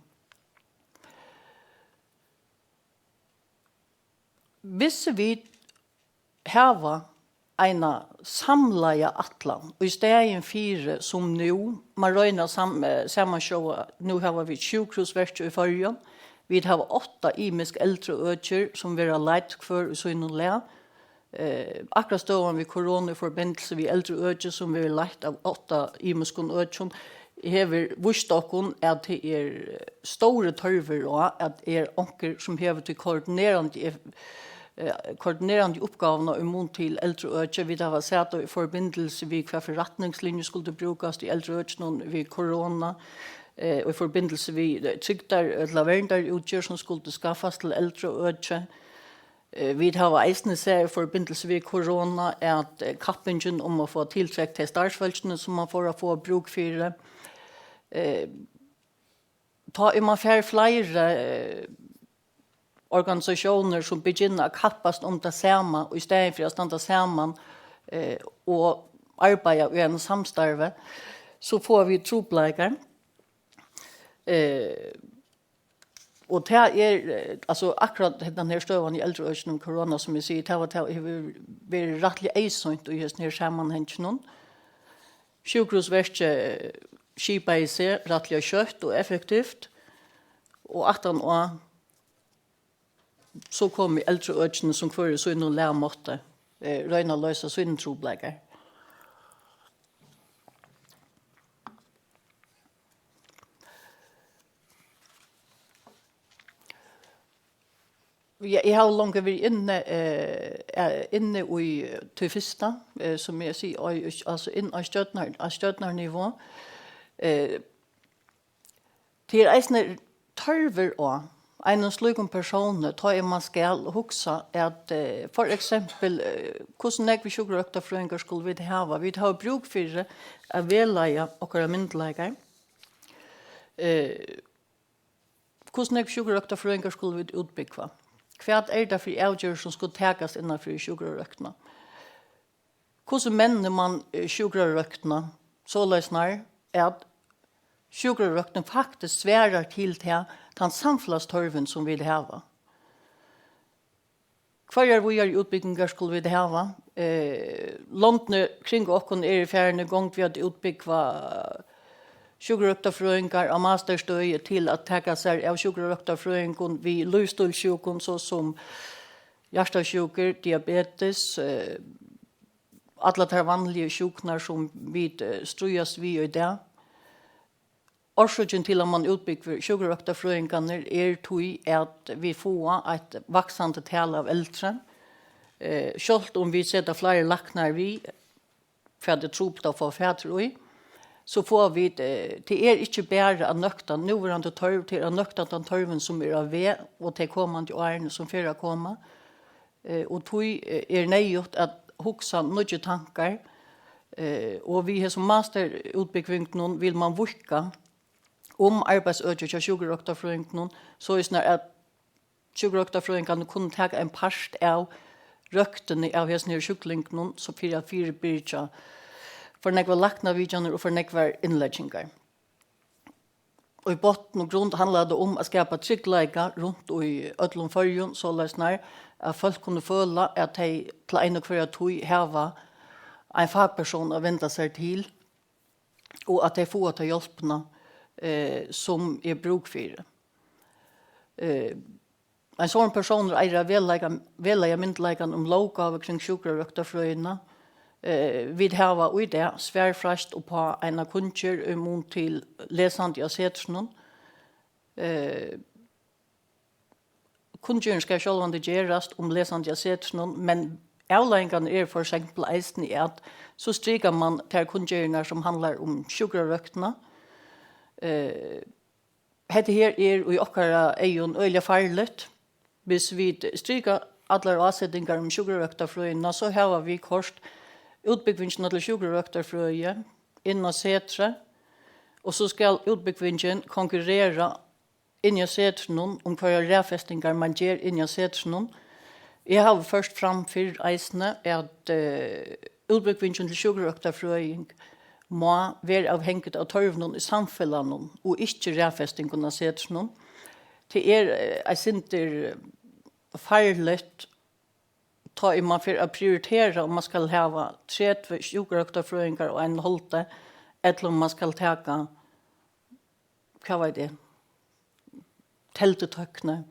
Hvis vit hava eina samlaða ætlan, í staðin fyri sum nú, mann roynir at sam-, eh, samansjóða, nú hava vit sjúkrahúsverkið í Føroyum, vit hava átta ymisk eldraøkir, sum verða leidd hvør í sínum lag. Eh, akkurát støðan við korona í forbindilsi við eldraøki, sum verður leitt av átta ymiskum økjum, hevur víst okkum, at tað er stórur tørvur á, at er onkur, sum hevur tí koordinerandi eff-, eh, koordinerandi uppgávuna í mun til eldraøki. Vit hava sæð í forbindilsi við, hvat forretningslinjur skuldu brúkast í eldraøkinum við korona, eh, og í forbindilsi við, eh, trygdar-, ella verndarútgerð, sum skuldu skaffast til eldraøki. Eh, vit hava eisini sæð í forbindilsi við korona, at, eh, kappingin um at fáa tiltrekt tey starvsfólkini, sum mann fór at fáa brúk fyri, eh, tá ið mann fær fleiri, eh, organisatiónir, sum begynna at kappast um tað sama, og í staðin fyri at standa saman, eh, og arbeiða í einum samstarvi, so fáa vit trupulleikar. Eh, Og tað er, eh, altso, akkurát hendan her støðan í eldraøkinum, korona, sum eg sigi, tað var, tað hevur verið rættiliga eyðsýnt í hesum her samanhanginum. Sjúkrahúsverkið, eh, skipaði seg rættiliga skjótt og effektivt, og aftan á, so komu eldraøkini, sum hvør í sínum lag mátti, eh, royna at loysa sínar trupulleikar. Ja, eg havi longu verið inni, eh, eh, inni í tí fyrsta, eh, sum eg sigi, á, altso inn á stjórnar-, á stjórnarnivå. Eh, tað er eisini tørvur á einum slíkum persóni, tá ið mann skal hugsa at, eh, for eksempel, eh, hvussu nógvir sjúkrarøktarfrøðingar skulu vit hava? Vit hava brúk fyri at vegleiða okkara myndugleikar. Eh, hvussu nógv sjúkrarøktarfrøðingar skulu vit útbúgva? Hvat er tað fyri avgerðir, sum skulu takast innan fyri sjúkrarøktina? Hvussu mennir mann, eh, sjúkrarøktina, soleiðis nær at sjúkrarøktin faktiskt svarar til ta, tann samfelagstørvin, sum vit hava? Hvørjar víðari útbúgvingar skulu vit hava? Eh, londini kring okkum eru farin í gongd við at útbúgva sjúkrarøktarfrøðingar á masterstøði til at taka sær av sjúkrarøktarfrøðingum við lívsstílssjúkum, so sum hjartasjúkur, diabetes, eh, allar tær vanligu sjúkurnar, sum vit, eh, stríðast við í dag. Orsøkin til, at mann útbúgvir sjúkrarøktarfrøðingarnar, er tí, at vit fáa eitt vaksandi tal av eldri. Eh, sjálvt um vit seta fleiri læknar við, hvat er trupult at fáa fatur í, so fáa vit, eh, tað er ikki bara at nøkta núverandi tørv, tað er at nøkta tann tørvin, sum er á veg, og tey komandi árini, sum fer at koma. Eh, og tí, eh, er neyðugt at hugsa nýggir tankar, eh, og við hesum masterútbúgvingunum vil mann víðka um arbeiðsøkið hjá sjúkrarøktarfrøðingunum, soleiðis at sjúkrarøktarfrøðingarnir kunnu taka ein part av røktini av hesum her sjúklingunum, so fyri at fyribyrgja for nógvar læknavitjanir og for nógvar innleggingar. Og í botn og grund handlar tað um at skapa tryggleika runt í øllum Føroyum, soleiðis at fólk kunnu føla, at tey til eina og hvørja tíð hava ein fagpersón at venda sær til, og at tey fáa ta hjálpina, eh, sum er brúk fyri. Eh, ein sovorðin persónur eigur at vegleiða, vegleiða myndugleikan um lóggávur kring sjúkrarøktarfrøðina. Eh, vit hava í dag svarfreist uppá eina kunngerð í mun til lesandi á Setrinum. Eh, kunngerðin skal sjálvandi gerast um lesandi á Setrinum, men avleiðingarnar eru for eksempel eisini, at so strikar mann tær kunngerðirnar, sum handlar um sjúkrarøktina. Eh, hetta her er í okkara eygum øgiliga farligt. Hvis vit strika allar ásetingar um sjúkrarøktarfrøðina, so hava vit koyrt útbúgvingina til sjúkrarøktarfrøði inn á Setrið, og so skal útbúgvingin konkurrera inni á Setrinum, um hvørjar raðfestingar mann ger inni á Setrinum. Eg havi ført fram fyrr eisini, at, eh, útbúgvingin til sjúkrarøktarfrøðing má vera avhangig av tørvinum í samfelagnum og ikki raðfestingum á Setrinum. Tað er, eh, eitt sindur, eh, farligt, tá ið mann fer at prioritera, um mann skal hava tretivu sjúkrarøktarfrøðingar og ein hálvti, ella um mann skal taka, hvat veit eg, teldutøkni,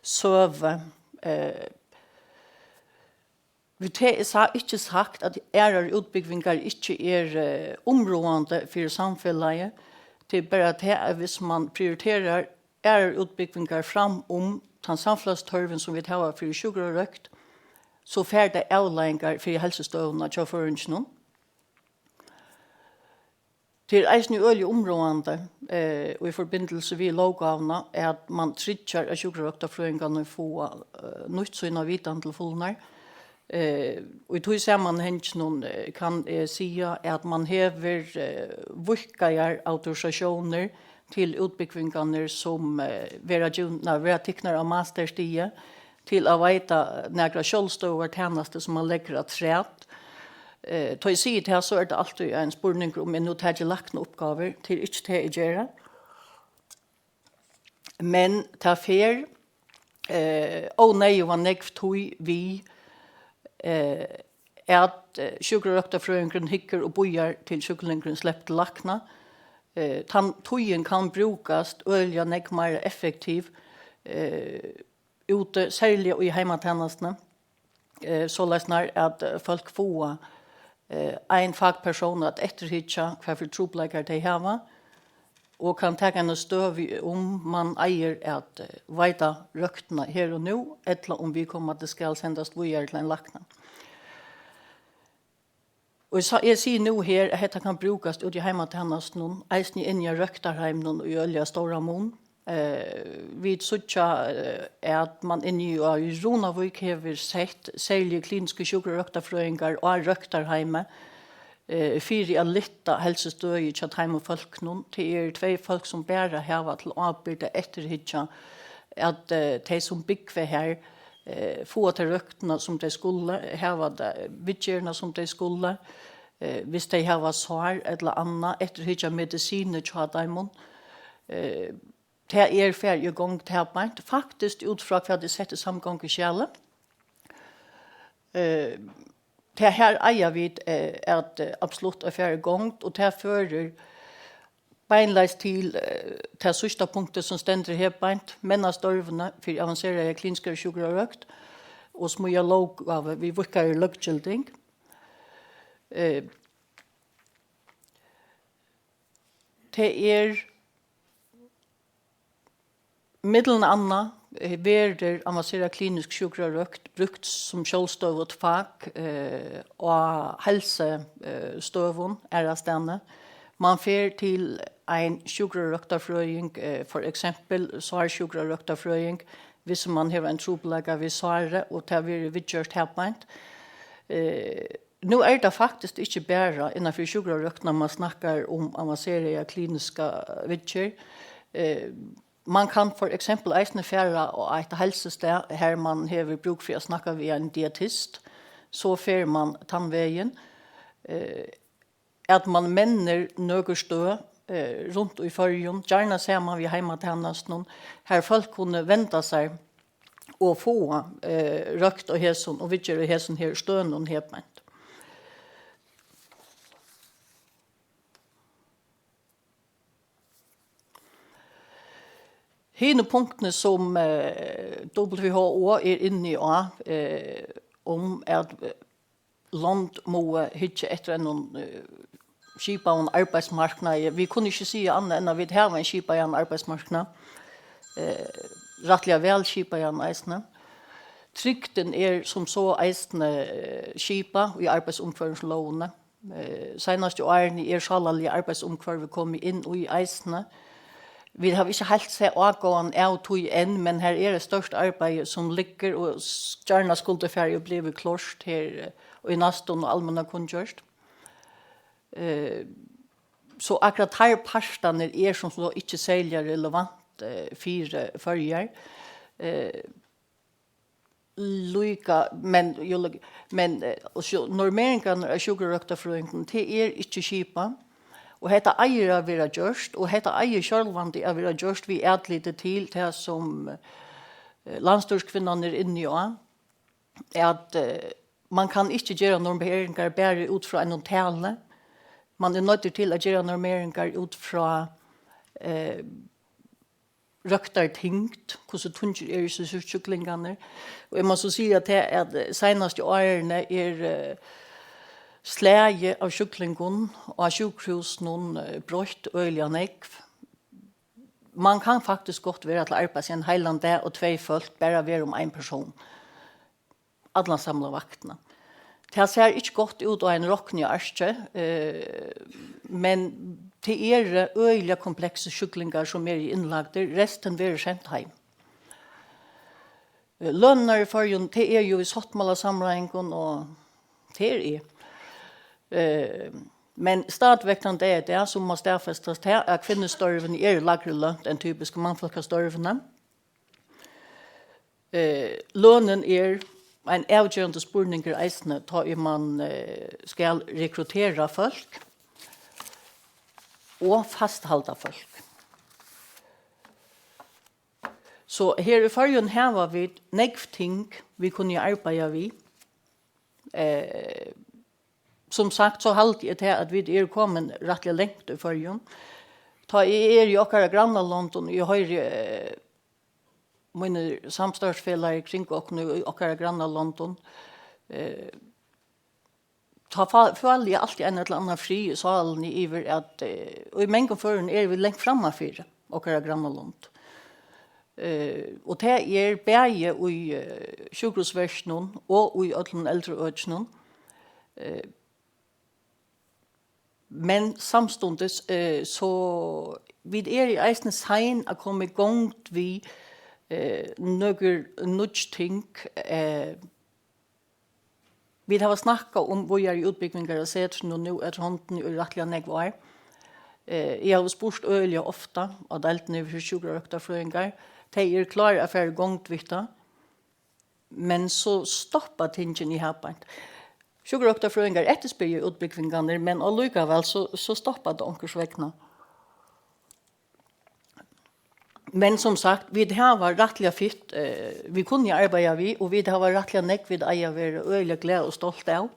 søgu, eh, við tað er sa-, ikki sagt, at aðrar útbúgvingar ikki eru, eh, umráðandi fyri samfelagið. Tað er bara tað, at hvis mann prioriterar aðrar útbúgvingar fram um tann samfelagstørvin, sum vit hava fyri sjúkrarøkt, so fær tað avleiðingar fyri heilsustøðuna hjá føroyinginum. Tað er eisini øgiliga umráðandi, eh, í forbindilsi við lóggávuna, at mann tryggjar, at sjúkrarøktarfrøðingarnir fáa, eh, nýtt sína vitan til fulnar. Eh, og í tí samanhanginum, eh, kann eg siga, at mann hevur, eh, víðkaðar autorisatiónir til útbúgvingarnar, sum, eh, verða givnar, verða tiknar á masterstigi, til at veita nakrar sjálvstøðugar tænastur, sum mann leggur afturat. Eh, tá eg sigi tað, so er tað altíð ein spurningur, um eg nú taki læknauppgávur. Tað er ikki tað, eg geri. Men tað fer, eh, óneyðuga nógv tíð við, eh, at, eh, sjúkrarøktarfrøðingurin hyggur og bíðar, til sjúklingurin sleppur til lækna. Eh, tann tíðin kann brúkast øgiliga nógv meira effektiv, eh, úti, serliga í heimatænastuni, eh, soleiðis nær at, eh, fólk fáa, eh, ein fagpersón at eftirhyggja, hvat fyri trupulleikar tey hava. og kann taka eina støðu, um mann eigur at, eh, veita røktina her og nú, ella um viðkomandi skal sendast víðari til ein lækna. Og eg sa-, eg sigi nú her, at hetta kann brúkast úti í heimatænastunum, eisini inni á røktarheiminum í øgiliga stóran mun. Eh, vit síggja, eh, at mann inni á, í Runavík hevur sett serligu klinisku sjúkrarøktarfrøðingar á røktarheimið, eh, fyri at lyfta heilsustøðið hjá teimum fólkunum. Tað eru tvey fólk, sum bara hava til ábyrgd at eftirhyggja, at, eh, tey, sum búgva har, eh, fáa ta røktina, sum tey skulu, hava ta viðgerðina, sum tey skulu, eh, hvis tey hava sár ella annað, eftirhyggja medisinir hjá teimum. Eh, tað er farið í gongd har beint, faktiskt út frá hvat eg setti í samgonguskjalið. Eh, tað her eiga vit, eh, at, eh, absolutt at fara í gongd, og tað førir beinleiðis til, eh, tað síðsta punktið, sum stendur her beint, menna størvini fyri avanseraða kliniskari sjúkrarøkt og smíða lóggávu við víðkari løggilding. Eh, tað er millum annað, eh, verður avanserað klinisk sjúkrarøkt brúkt sum sjálvstøðugt fak, eh, á heilsu-, eh, støðum aðrastaðni. Mann fer til ein sjúkrarøktarfrøðing, eh, for eksempel sársjúkrarøktarfrøðing, hvis mann hevur ein trupulleika við sári, og tað verður viðgjørt har beint. Eh, nú er tað faktiskt ikki bara innan fyri sjúkrarøktina, mann snakkar um avanseraða kliniska viðgerð. Eh, mann kann for eksempel eisini fara á eitt heilsustað, har mann hevur brúk fyri at snakka við ein dietist, so fer mann tann vegin. Eh, at mann mennir nøkur støð, eh, runt í Føroyum, gjarna saman við heimatænastunum, har fólk kunnu venda sær og fáa, eh, røkt á hesum og viðgerð á hesum her støðunum her beint. Hini punktini, sum, eh, W H O er inni á, eh, um at, eh, lond mugu hyggja eftir einum, eh, skipaðum arbeiðsmarknaði. Vit kunnu ikki siga annað enn at vit hava ein skipaðan arbeiðsmarknað, eh, rættiliga væl skipaðan eisini. Trygdin er sum so eisini, eh, skipað í arbeiðsumhvørvislógini. Eh, seinastu árini er sálarliga arbeiðsumhvørvið komið inn í eisini. Vit hava ikki heilt sæð ágóðan av tí enn, men har er eitt stórt arbeiði, sum liggur og s-, gjarna skuldi farið og blivið klárt her, eh, í næstum og almenna kunngjørt. Eh, so akkurát teir partarnir er sum so ikki serliga relevant, eh, fyri Føroyar. Eh, líka, men, jú, líka, men, eh, og so normeringarnar av sjúkrarøktarfrøðingum, tað er ikki skipað, og hetta eigur at vera gjørt, og hetta eigur sjálvandi at vera gjørt við atliti til tað, sum, eh, landsstýriskvinnan er inni á, at, eh, mann kann ikki gera normeringar bara út frá einum tali, mann er noyddur til at gera normeringar út frá, eh, røktartyngd, hvussu tungir eru hesir sjúklingarnir. Og eg má so siga tað, at, eh, seinastu árini er, eh, slagið av sjúklingum á sjúkrahúsinum, eh, broytt øgiliga nógv. Mann kann faktiskt gott vera til arbeiðis ein heilan dag og tvey fólk bara vera um ein persón. Allan samla vaktina. Tað sær ikki gott út á ein rokniarki, eh, men tað eru øgiliga kompleksir sjúklingar, sum eru innlagdir. Restin verður sent heim. Eh, lønirnar í Føroyum, tað er jú í sáttmálasamráðingum, og tað er eg. Eh, men stadigvæk tann dag í dag, sum má staðfestast her, at kvinnustørvini eru lægri lønt enn typisku mannfólkastørvini. Eh, lønin er ein avgerandi spurningur eisini, tá ið mann, eh, skal rekrutera fólk og fasthalda fólk. So her í Føroyum hava vit nógv ting, vit kunnu arbeiða við. Eh, sum sagt, so haldi eg tað, at vit eru komin rættiliga langt í Føroyum. Tá eg eri í okkara grannalondum, eg hoyri, eh, mínir samstarvsfelagar kring okkum í okkara grannalondum, eh, tá fá-, føli eg altíð ein ella annan frið í sálini yvir, at, eh, í mongum førum eru vit langt frammanfyri okkara grannalond. Eh, og tað er bæði í, eh, sjúkrahúsverkinum og í øllum eldri økinum. Eh, men samstundis, eh, so vit eru eisini sein at koma í gongd við, eh, nøkur nýggj ting, eh, Vit hava snakkað um víðari útbúgvingar av setrinum nú eftir hondini í rættiliga nógv ár. Eh, eg havi spurt øgiliga ofta á deildini fyri sjúkrarøktarfrøðingar. Tey eru klár at fara í gongd við tað, men so stoppa tingini har beint. Sjúkrarøktarfrøðingar eftirspyrja útbúgvingarnar, men allíkavæl so, so stoppar tað onkursvegna. Men sum sagt, vit hava rættiliga fitt, eh, vit kunnu arbeiða við, og vit hava rættiliga nógv, vit eiga at vera øgiliga glað og stolt av.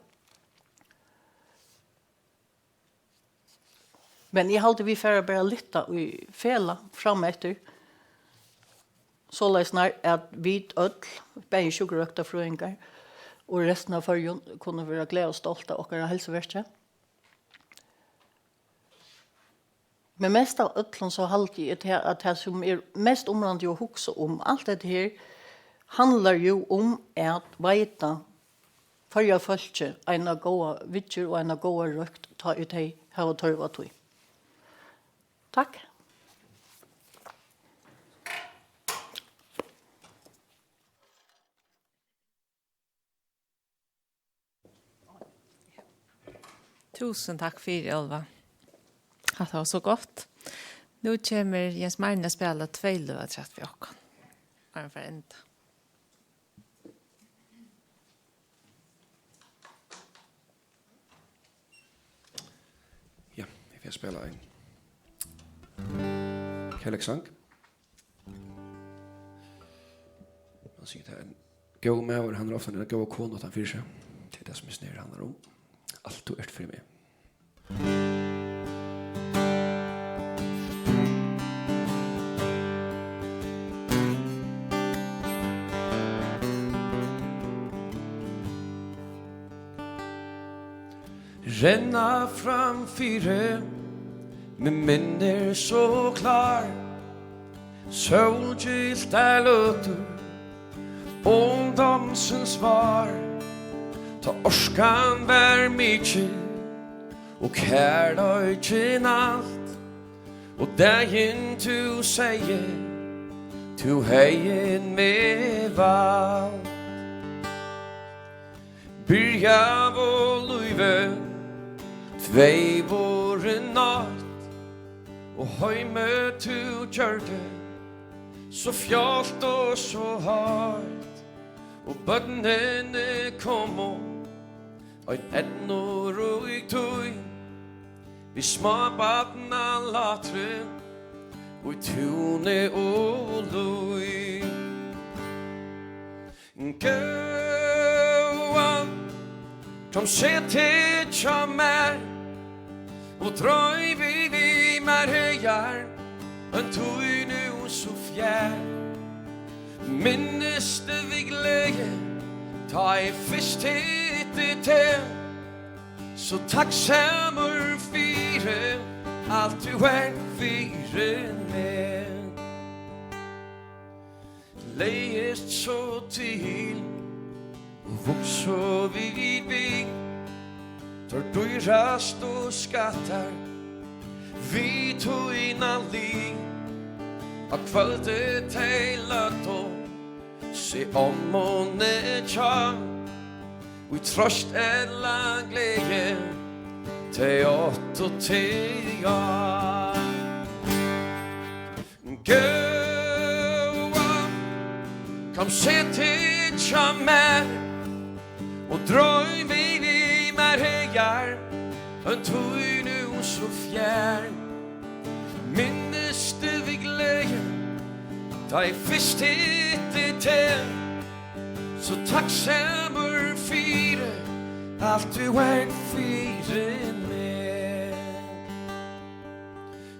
Men eg haldi, vit fara bara at lyfta í felag frameftir, soleiðis nær at vit øll, bæði sjúkrarøktarfrøðingar og restin av Føroyum, kunnu vera glað og stolt av okkara heilsuverki. Men mest av øllum so haldi eg, at tað, at tað, sum er mest umráðandi at hugsa um alt hetta her, handlar jú um at veita Føroya fólki eina góða viðgerð og eina góða røkt, tá ið tey hava tørv á tí. Takk. Túsund takk fyri, Óluva. Hatta var so gott. Nú kemur Jens Marin at spæla tvey løg afturat við okkum. Áðrenn vit fara at enda. Ja, eg fari at spæla ein kærleikssang. Man sigur, tað er ein góður maður, hann er ofta eina góða konu uttan fyri seg. Tað er tað, sum hesin her handlar um. Alt tú ert fyri meg. Renna fram fyri meg, minnir so klár, sólgyltar løtur, ungdómsins vár, tá orkan var mikil og kærleikin alt. Og dagin tú segði, tú hevði meg valt. Byrjaðu lívið tvey vóru nátt, og heimið tú gjørdi so fjálgt og so heitt. Og børnini komu, ein eydnurík tíð, við smábarnalátri í túni og líð. Góða, kom, set teg hjá mær og droym við, við mær hagar, ein tíð nú so fjær. Minnist við gleði, tá eg fyrst hitti teg, so takksamur fyri alt tú ert fyri meg. Legðist so til og vuksu vit við, teir dýrastu skattar við tína lið. Á kvøldi tey løgdu seg ommuni hjá, í trøst ella gleði tey áttu teg á. Góða, kom, set teg hjá mær og droym við, við mær hagar, ein tíð nú so fjær. Minnist við gleði, tá eg fyrst hitti teg, so takksamur fyri alt tú ert fyri meg.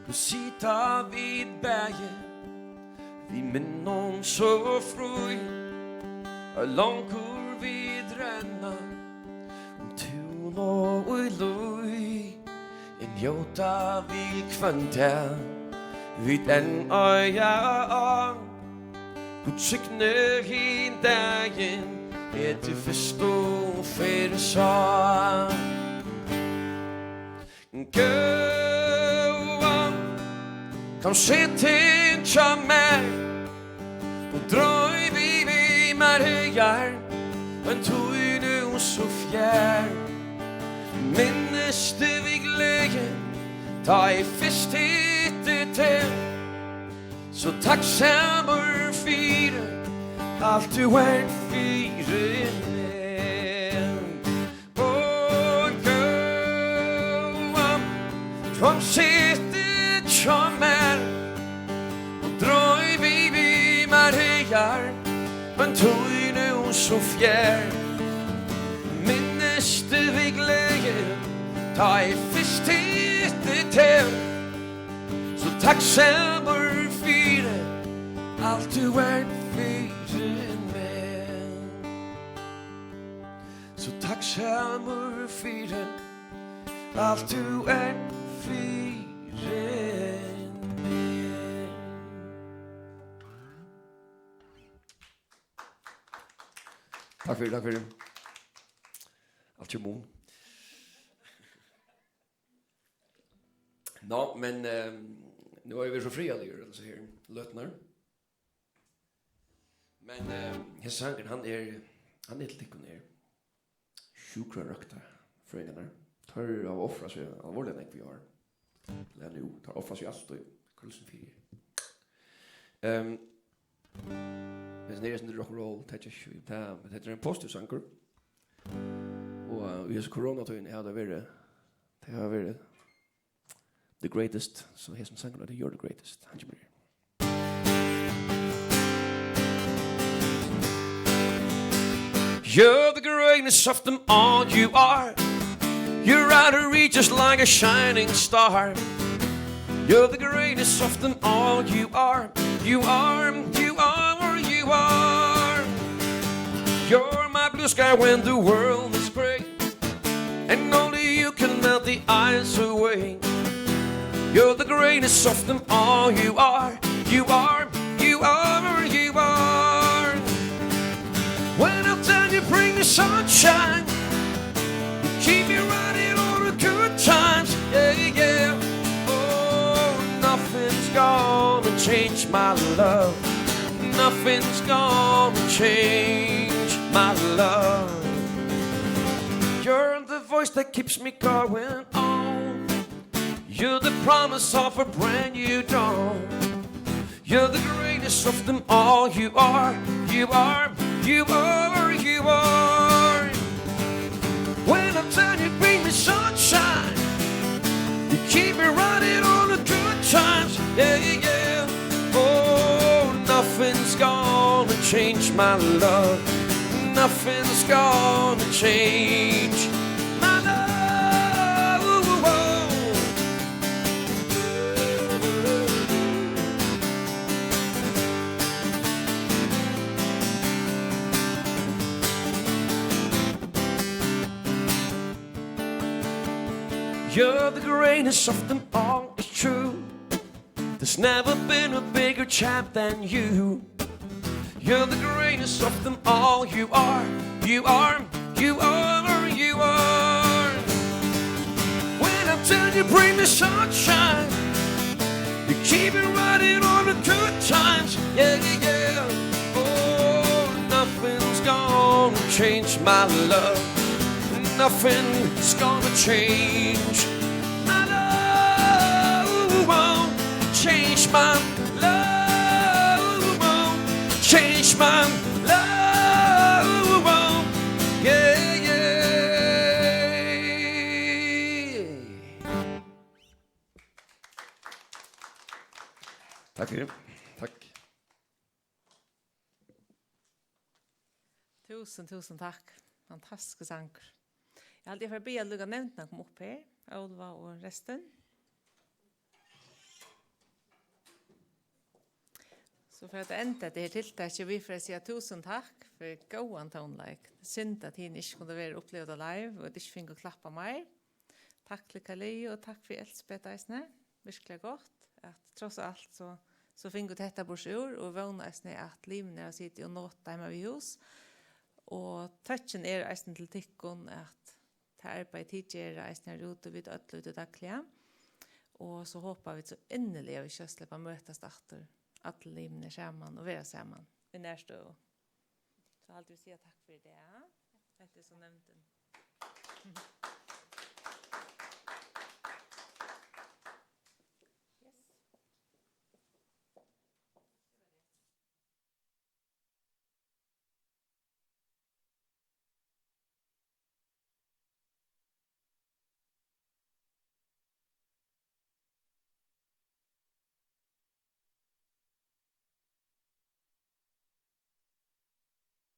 Nú sita vit bæði við minnum so frí, og longur vit renna um tú Og í lív, en njóta vil hvønn dag, vit enn eiga á. Gud signi hin dagin, er til fyrstu ferð sá. Góða, kom set teg hjá mær og droym við mær, Heiðar, ein tíð nú so fjær. Minnist við gleði, tá eg fyrst hitti teg. So takksamur fyri alt tú ert fyri meg. Og góða, kom set teg hjá mær og droym við mær, Heiðar, ein tíð nú so fjær. Minnist við gleði, tá eg fyrst hitti teg. So takksamur fyri alt tú ert fyri meg. So takksamur fyri alt tú ert fyri meg. Takk fyri, takk fyri. Alt hjá Mun. Nå, men, ehm, nú er vit so friðarligir, altso, her, løturnar. Men, ehm, hesin sangurin, hann er, hann er til tykkum her. Sjúkrarøktarfrøðingarnar. Teir hava ofrað seg alvorliga nógv í ár. Ella nú, teir ofra seg altíð. Hvussu fyri. Ehm, hesin er eitt sindur rock and roll, tað er ikki, tað, men hetta er ein positiv sangur. Og, eh, í hesi koronatíðini hava tað verið, tað hava verið The Greatest, so hesin sangur er You're the Greatest. Hann kemur her. You're the greatest of them all, you are. You're out of reach just like a shining star. You're the greatest of them all, you are. You are, you are, you are. You're my blue sky when the world is gray. And only you can melt the ice away. You're the greatest of them all. You are, you are, you are, you are. When I tell you bring the sunshine, you keep me running on the good times. Yeah, yeah. Oh, nothing's gonna change my love. Nothing's gonna change my love. You're the voice that keeps me going on. You're the promise of a brand new dawn. You're the greatest of them all. You are, you are, you are, you are. When I tell you bring me sunshine, you keep me running on the good times. Yeah, yeah. Oh, nothing's gonna change my love. Nothing's gonna change my love. You're the greatest of them all, it's true. There's never been a bigger champ than you. You're the greatest of them all. You are, you are, you are, you are. When I tell you, bring me sunshine, you keep it running on the good times. Yeah, yeah, yeah. Oh, nothing's gonna change my love. Nothing's gonna change my love. Won't change my love. Won't change my love. Yeah, yeah. Takk fyri. Takk. Túsund, túsund takk. Fantastiskur sangur. Eg haldi, eg fari at biðja líka nevndina at koma upp her. Óluva og restin. So Og fyri at enda hetta her tiltakið, vit fara at siga túsund takk fyri góðan tónleik. Synd, at hini ikki kundu vera og uppliva tað live, og at ikki fingu klappað meir. Takk til Kali, og takk fyri Elsbeth eisini. Virkuliga gott, at tross alt, so, so fingu tit hetta burtur úr, og vóni eisini, at limini hava sitið og notið heima við hús. Og tøkkin er eisini til tykkum, at tað arbeiði, tit gera eisini her úti, vit øll í tí dagliga. Og so hopa vit so inniliga, at vit skjótt sleppa at møtast aftur, allir limirnir saman og vera saman í nærstøðu. So haldi vit siga takk fyri í dag. Hetta er so nevndin.